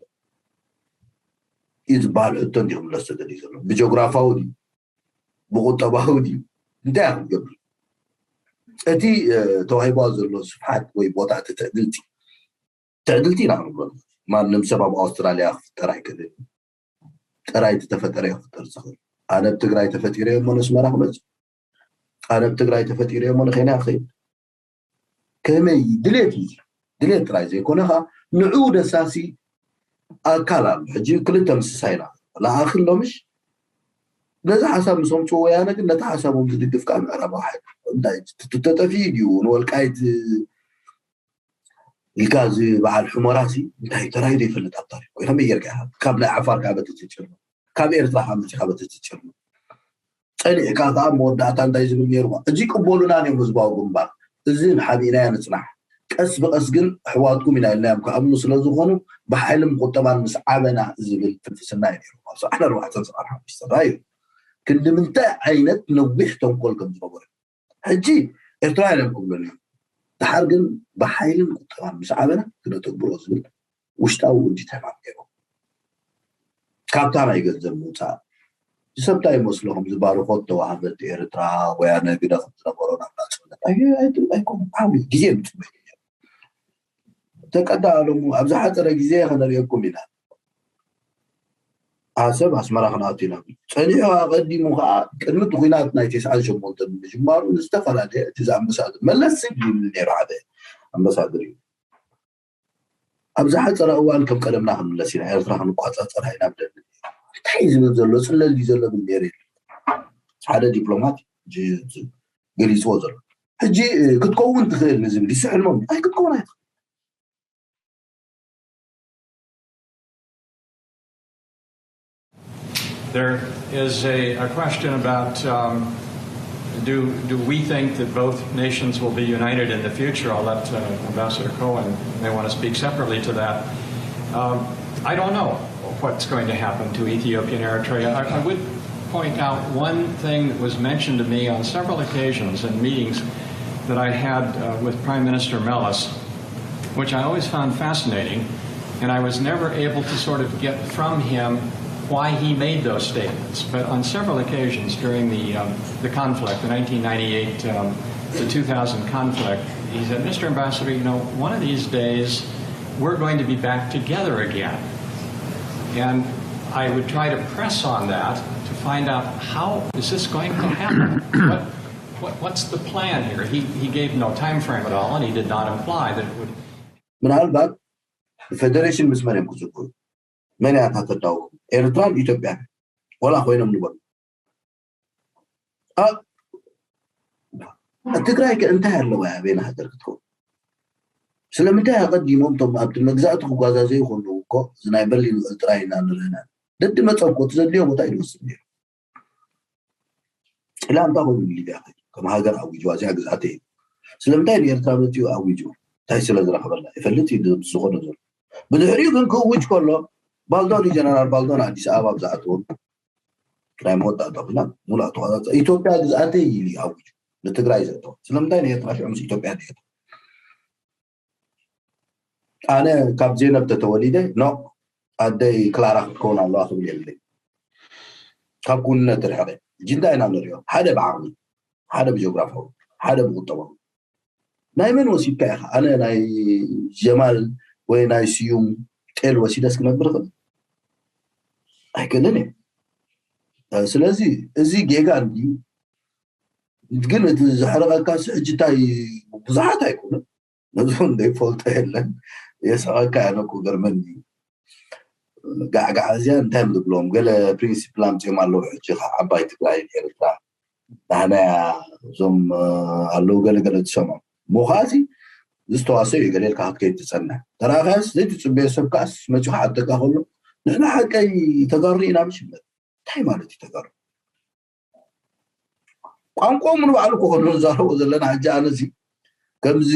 እዩ ዝበሃል ሕቶ እንዲ ክምለስ ተደልዩ ዘሎ? ብጂኦግራፋዊ ድዩ? ብቁጠባዊ ድዩ? እንታይ ክትገብር? እቲ ተዋሂባ ዘሎ ስፍሓት ወይ ቦታ እቲ ትዕድልቲ ትዕድልቲ ኢና ክንብሎ። ማንም ሰብ ኣብ ኣውስትራሊያ ክፍጠር ኣይክእልን። ጥራይ እቲ ተፈጠረ ክፍጠር ዝኽእል። ኣነ ኣብ ትግራይ ተፈጢረ እሞ ነስመራ ክመፅእ፣ ኣነ ኣብ ትግራይ ተፈጢረ እሞ ንኬንያ ክኸይድ፣ ከመይ ድሌት እዩ። ድሌት ጥራይ ዘይኮነ ከዓ ንዕኡ ደሳሲ ኣካል ኣሎ። ሕጂ ክልተ ምስሳይና ለኣኽን ሎምሽ ነዚ ሓሳብ ምስ ኣምፅኡ ወያነ ግን ነቲ ሓሳቦም ዝድግፍ ከዓ ምዕራባዊ ሓይሊ እንታይ ተጠፊኡ ድዩ ንወልቃይት ኢልካ እዚ በዓል ሕሞራ ሲ እንታይ ተራይ ዘይፈልጥ ኣብ ታሪክ ወይ ከመይ ጌርካ ኢኻ ካብ ናይ ዓፋር ካብ በተትጭር ካብ ኤርትራ ካብ መፂኻ በተትጭር ፀኒዕካ ከዓ መወዳእታ እንታይ ዝብል ነይሩ እዚ ቅበሉና እዮም ህዝባዊ ግንባር እዚ ንሓቢእናያ ንፅናሕ ቀስ ብቀስ ግን ኣሕዋትኩም ኢና ኢልናዮም ክኣምኑ ስለዝኾኑ ብሓይሊ ምቁጠባን ምስ ዓበና ዝብል ፍልፍስና እዩ ነይሩ ኣብ ሰዓት ኣርባዕተ ሰዓት ሓሙሽተ ራዩ ክንዲ ምንታይ ዓይነት ነዊሕ ተንኮል ከም ዝነበሩ ሕጂ ኤርትራውያን እዮም ክብሉን እዮም። ድሓር ግን ብሓይልን ቁጠባን ምስ ዓበና ክነተግብሮ ዝብል ውሽጣዊ ውዲት ሕማም ነይሩ። ካብታ ናይ ገንዘብ ምውፃእ ዝሰብታ ይመስሎ ከም ዝባርኮት ተዋህበት ኤርትራ ወያነ ግደ ከም ዝነበሮ ናብ ናፅነት ኣይኮም ዓሚ ግዜ ምፅበ ተቀዳኣለሙ ኣብ ዝሓፀረ ግዜ ከነርእየኩም ኢና። ዓሰብ ኣስመራ ክንኣቱ ኢና ጸኒሑ ኣቐዲሙ ከዓ ቅድሚ እቲ ኩናት ናይ ተስዓን ሸሞንተን ንምጅማሩ ንዝተፈላለየ እቲ ዝኣመሳሰሉ መለስ ይብል ነይሩ ሓደ ኣምባሳደር እዩ ኣብ ዝሓፀረ እዋን ከም ቀደምና ክንምለስ ኢና ኤርትራ ክንቋፃፀራ ኢና ብደሊ እንታይ ዝብል ዘሎ ፅለል እዩ ዘሎ ብል ነይሩ ሓደ ዲፕሎማት ገሊፅዎ ዘሎ ሕጂ ክትከውን ትኽእል ንዝብል ይስሕልሞም ኣይ ክትከውን ኣይትኽእል There is a, a question about um, do, do we think that both nations will be united in the future? I'll let uh, Ambassador Cohen may want to speak separately to that. Um, I don't know what's going to happen to Ethiopia and Eritrea. I, I would point out one thing that was mentioned to me on several occasions in meetings that I had uh, with Prime Minister Meles, which I always found fascinating and I was never able to sort of get from him why he made those statements. But on several occasions during the, um, the conflict, the nineteen ninety-eight um, the two thousand conflict, he said, Mister Ambassador, you know, one of these days we're going to be back together again. And I would try to press on that to find out how is this going to happen? What, what, what's the plan here? He, he gave no time frame at all, and he did not imply that it would. ምናልባት ብፌደሬሽን ምስ መን እዮም ክዝግቡ መን እያ እታ ተዳውም ኤርትራን ኢትዮጵያን ወላ ኮይኖም ንበሉ ትግራይ ከ እንታይ ኣለዋ ኣበይና ሃገር ክትከውን ስለምንታይ ኣቐዲሞም ቶም ኣብቲ መግዛእቲ ክጓዛዘዩ ከለዉ እኮ እዚ ናይ በርሊን ጥራይ ኢና ንርህና ደዲ መፀ እኮ እቲ ዘድልዮ ቦታ ይወስድ ነይሩ ጭላምታ ኮይኑ ሊብያ ከይዱ ከም ሃገር ኣዊጅዋ እዚኣ ግዝኣተይ እዩ ስለምንታይ ንኤርትራ መፂኡ ኣዊጅዋ እንታይ ስለ ዝረኸበላ ይፈልጥ እዩ ዝኾነ ዘሎ ብድሕሪኡ ግን ክእውጅ ከሎ ባልዶን እዩ ጀነራል ባልዶን ኣዲስ ኣበባ ብዝኣትዎ ናይ መወዳእታ ኩናት ሙሉእ ተቆፃፀ ኢትዮጵያ ግዝኣተይ ኢሉ እዩ ኣዊጁ ንትግራይ ዘእተወ ስለምንታይ ንኤርትራ ሽዑ ምስ ኢትዮጵያ ድየት ኣነ ካብ ዜነብ ተተወሊደ ኖ ኣደይ ክላራ ክትከውን ኣለዋ ክብል የብለይ ካብ ኩንነት ርሕቀ ሕጂ እንታይ ኢና ንሪኦ ሓደ ብዓቕሚ ሓደ ብጂኦግራፋዊ ሓደ ብቁጠባዊ ናይ መን ወሲድካ ኢኻ ኣነ ናይ ጀማል ወይ ናይ ስዩም ጤል ወሲደስ ክነብር ይኽእል ኣይክእልን እየ ስለዚ እዚ ጌጋ እንድዩ ግን እቲ ዘሕርቐካ ሕጂ እንታይ ብዙሓት ኣይኮኑን ነዚ እውን ዘይፈልጦ የለን የስሕቐካ እየ ነኩ ገርመኒ ጋዕጋዕ እዚኣ እንታይ እዮም ዝብሎም ገለ ፕሪንሲፕል ኣምፅኦም ኣለዉ ሕጂ ከዓ ዓባይ ትግራይ ኤርትራ ናህናያ እዞም ኣለዉ ገለገለ ትሰምዖም እሞ ከዓ እዚ ዝተዋሰ እዩ ገሌልካ ክትከይድ ትፀንሕ ተረኣኻያስ ዘይትፅበዮ ሰብ ከዓስ መፂኡ ክሓተካ ከሎ ንሕና ሓቀይ ተጋሩ ኢና ምሽ ይብለካ እንታይ ማለት እዩ ተጋሩ ቋንቋኦም ንባዕሉ ክኾኑ ንዛረቦ ዘለና ሕጂ ኣነ እዚ ከምዚ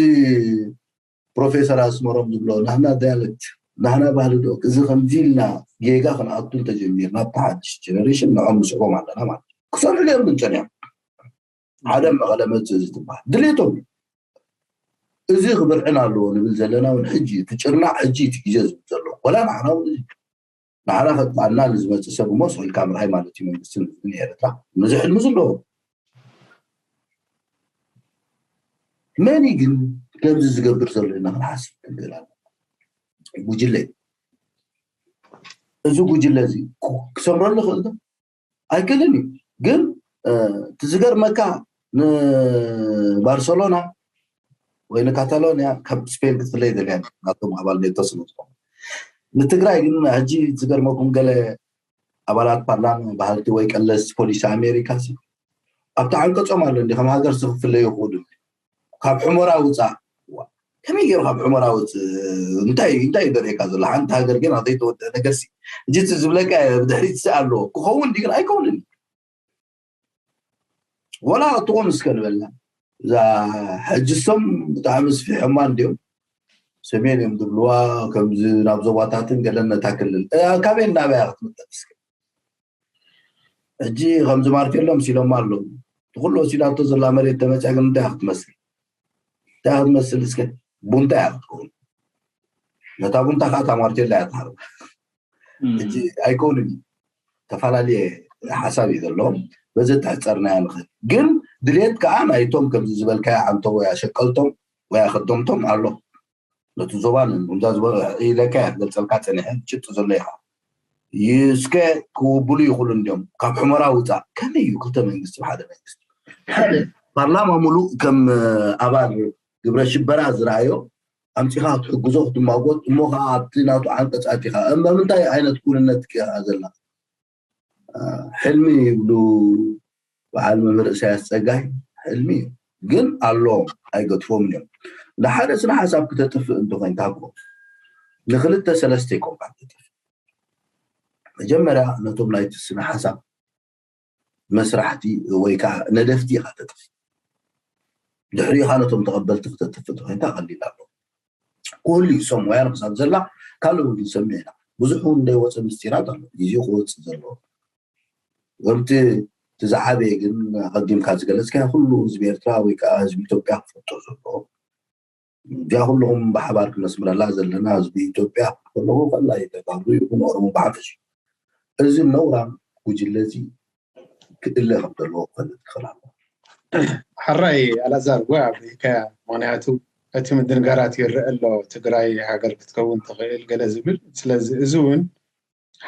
ፕሮፌሰር ኣስመሮም ዝብሎ ናህና ዳያለክት ናህና ባህሊ ዶ እዚ ከምዚ ኢልና ጌጋ ክንኣቱ እንተጀሚርና ኣብቲ ሓድሽ ጀነሬሽን ንዖም ንስዕቦም ኣለና ማለት እዩ። ክሰርሑ ገይሩ ግን ጸኒሖም ሓደ መቐለ መጽእ እዚ ትበሃል ድሌቶም እዩ። እዚ ክብርዕን ኣለዎ ንብል ዘለና እውን ሕጂ እቲ ጭርናዕ ሕጂ እቲ ግዜ ዝብል ዘሎ ወላ ንዓና እውን እዚ ንዓና ከጥፋና ንዝመጽእ ሰብ እሞ ስቕ ኢልካ ምርኣይ ማለት እዩ መንግስትን ህዝብን ኤርትራ ነዚ ሕልሚ ዘለዎ መን እዩ ግን ከምዚ ዝገብር ዘሎ ኢልና ክንሓስብ ክንክእል ኣለና። ጉጅለ እዩ። እዚ ጉጅለ እዚ ክሰምረሉ ይኽእል ዶ? ኣይክእልን እዩ። ግን እቲ ዝገርመካ ንባርሰሎና ወይ ንካታሎንያ ካብ ስፔን ክትፍለይ ደልያ ናቶም ኣባል ኔቶ ስለ ዝኾኑ ንትግራይ ግን ሕጂ ዝገርመኩም ገለ ኣባላት ፓርላማ ባህልቲ ወይ ቀለስቲ ፖሊሲ ኣሜሪካ ኣብቲ ዓንቀጾም ኣሎ እንዲ ከም ሃገር ዝክፍለዩ ይኽእሉ ካብ ሕሞራ ውፃእ ከመይ ገይሩ ካብ ሕሞራ ውፅእ እንታይ እንታይ ደርእካ ዘሎ ሓንቲ ሃገር ግን ዘይተወደአ ነገር እዚ ዝብለካ ብድሕሪት ኣሎ ክኸውን ዲ ግን ኣይከውንን ወላ እትኾን እስከ ንበልና እዛ ሕጅሶም ብጣዕሚ ስፊሖማ እንዲዮም ሰሜን እዮም ዝብልዋ ከምዚ ናብ ዞባታትን ገለን ነታ ክልል ካበይ እናበያ ክትምጠጥ እስከ ሕጂ ከምዚ ማርቴሎ ምሲሎም ኣለዉ እቲ ኩሉ ወሲዳቶ ዘላ መሬት ተመፅያ ግን እንታይ ክትመስል እንታይ ክትመስል እስከ ቡንታ እያ ክትከውን ነታ ቡንታ ከዓ እታ ማርቴሎ እያ ትሃርባ ሕጂ ኣይከውንን እዩ ተፈላለየ ሓሳብ እዩ ዘለዎም በዚ ተሕፀርናያ ንኽእል ግን ድሌት ከዓ ናይቶም ከምዚ ዝበልካያ ዓንቶ ወይ ኣሸቀልቶም ወይ ኣኸደምቶም ኣሎ ነቲ ዞባ ኢለካ እያ ክገልፀልካ ፀኒሐ ጭጥ ዘሎ ኢኻ እስከ ክውብሉ ይኽእሉ እንዲዮም ካብ ሕመራ ውፃእ ከመይ እዩ ክልተ መንግስቲ ብሓደ መንግስቲ ሓደ ፓርላማ ሙሉእ ከም ኣባል ግብረ ሽበራ ዝረኣዮ ኣምፂኻ ክትሕግዞ ክትማጎት እሞ ከዓ ኣብቲ ናቱ ዓንቀፅ ኣቲኻ እምበምንታይ ዓይነት ኩንነት ክኢኻ ዘላ ሕልሚ ይብሉ በዓል መምህር እሳያስ ፀጋይ ሕልሚ እዩ ግን ኣሎ ኣይገጥፎምን እዮም ንሓደ ስነ ሓሳብ ክተጥፍእ እንተኮይንካ እኮ ንክልተ ሰለስተ ይኮንካ ተጥፍ መጀመርያ ነቶም ናይቲ ስነ ሓሳብ መስራሕቲ ወይ ከዓ ነደፍቲ ኢካ ተጥፍ ድሕሪኻ ነቶም ተቐበልቲ ክተጥፍ እንተኮይንካ ቀሊል ኣሎ ኩሉ እዩ ሰብ ሞያ ንክሳብ ዘላ ካልእ እውን ክንሰምዕ ኢና ብዙሕ እውን እንዳይወፀ ምስጢራት ኣሎ ግዜኡ ክወፅእ ዘለዎ ከምቲ እቲ ዝዓበየ ግን ኣቐዲምካ ዝገለፅካዮ ኩሉ ህዝቢ ኤርትራ ወይ ከዓ ህዝቢ ኢትዮጵያ ክፈልጦ ዘለዎ እዚኣ ኩልኹም ብሓባር ክነስምረላ ዘለና ህዝቢ ኢትዮጵያ ክፈልኹ ከላ ተጋሩ ይኹን ኦሮሞ ብሓፈሽ እዚ ነውራም ጉጅለ እዚ ክእለ ከም ዘለዎ ክፈልጥ ክኽእል ኣለዎ ሕራይ ኣላዛር ጓ ኣብሪካያ ምክንያቱ እቲ ምድንጋራት ይረአ ኣሎ ትግራይ ሃገር ክትከውን ትኽእል ገለ ዝብል ስለዚ እዚ እውን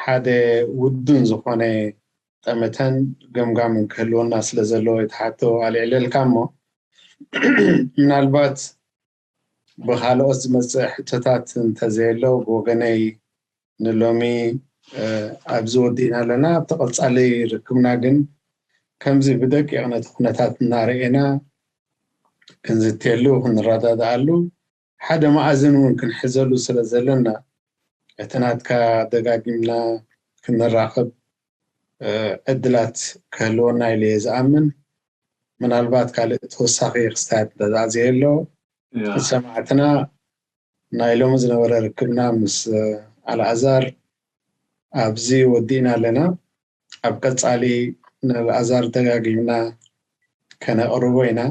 ሓደ ውዱን ዝኾነ ጠመተን ገምጋምን ክህልወና ስለ ዘለዎ የተሓቶ ኣልዕለልካ እሞ ምናልባት ብካልኦት ዝመፅእ ሕቶታት እንተዘየሎ ብወገነይ ንሎሚ ኣብዚ ወዲእና ኣለና ኣብቲ ቀፃሊ ርክብና ግን ከምዚ ብደቂቕ ነቲ ኩነታት እናርኤና ክንዝትየሉ ክንረዳድኣሉ ሓደ መኣዝን እውን ክንሕዘሉ ስለ ዘለና እቲ ናትካ ደጋጊምና ክንራኸብ ዕድላት ክህልወና ኢለ እየ ዝኣምን ምናልባት ካልእ ተወሳኺ ክስታት እንተዘኣዘየ ኣሎ ሰማዕትና ናይ ሎሚ ዝነበረ ርክብና ምስ ኣልኣዛር ኣብዚ ወዲእና ኣለና ኣብ ቀፃሊ ንኣልኣዛር ደጋጊምና ከነቕርቦ ኢና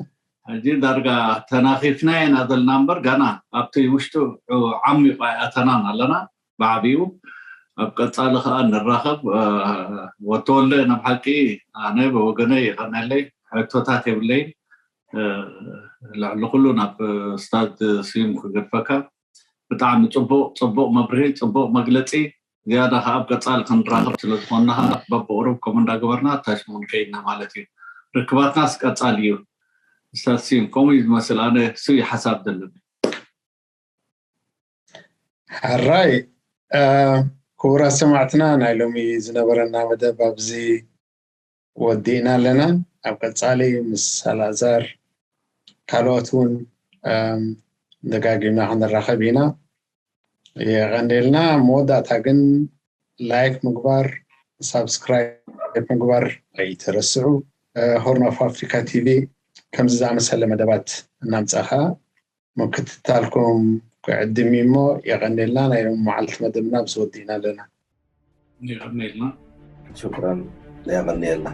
ሕጂ ዳርጋ ተናኺፍና ኢና ዘለና እምበር ጋና ኣብቲ ውሽጡ ዓሚቑ ኣይኣተናን ኣለና ብዓብኡ ኣብ ቀፃሊ ከዓ ንራኸብ ወተወልደ ናብ ሓቂ ኣነ ብወገነይ ይቐነለይ ሕቶታት የብለይን ልዕሊ ኩሉ ናብ ስታድ ስዩም ክገድፈካ ብጣዕሚ ፅቡቅ ፅቡቅ መብርሂ ፅቡቅ መግለፂ ዝያዳ ከዓ ኣብ ቀፃሊ ክንራኸብ ስለዝኮንና ከዓ በብቅሩብ ከምኡ እንዳገበርና ታሽሙ ንከይድና ማለት እዩ ርክባትናስ ቀፃሊ እዩ ስታድ ስዩም ከምኡ እዩ ዝመስል ኣነ እሱ እዩ ሓሳብ ዘለኒ ሕራይ ክቡራት ሰማዕትና ናይ ሎሚ ዝነበረና መደብ ኣብዚ ወዲእና ኣለና ኣብ ቀፃሊ ምስ ኣልኣዛር ካልኦት እውን ደጋጊምና ክንራኸብ ኢና የቐንዴልና መወዳእታ ግን ላይክ ምግባር ሳብስክራይብ ምግባር ኣይትረስዑ ሆርን ኦፍ ኣፍሪካ ቲቪ ከምዚ ዝኣመሰለ መደባት እናምፃኻ ምክትታልኩም ክዕድም እሞ የቐኔልና። ናይ ሎም መዓልቲ መደብና ብዝወዲእና ኣለና። የቐኔልና። ሽኩራን። የቐኔልና።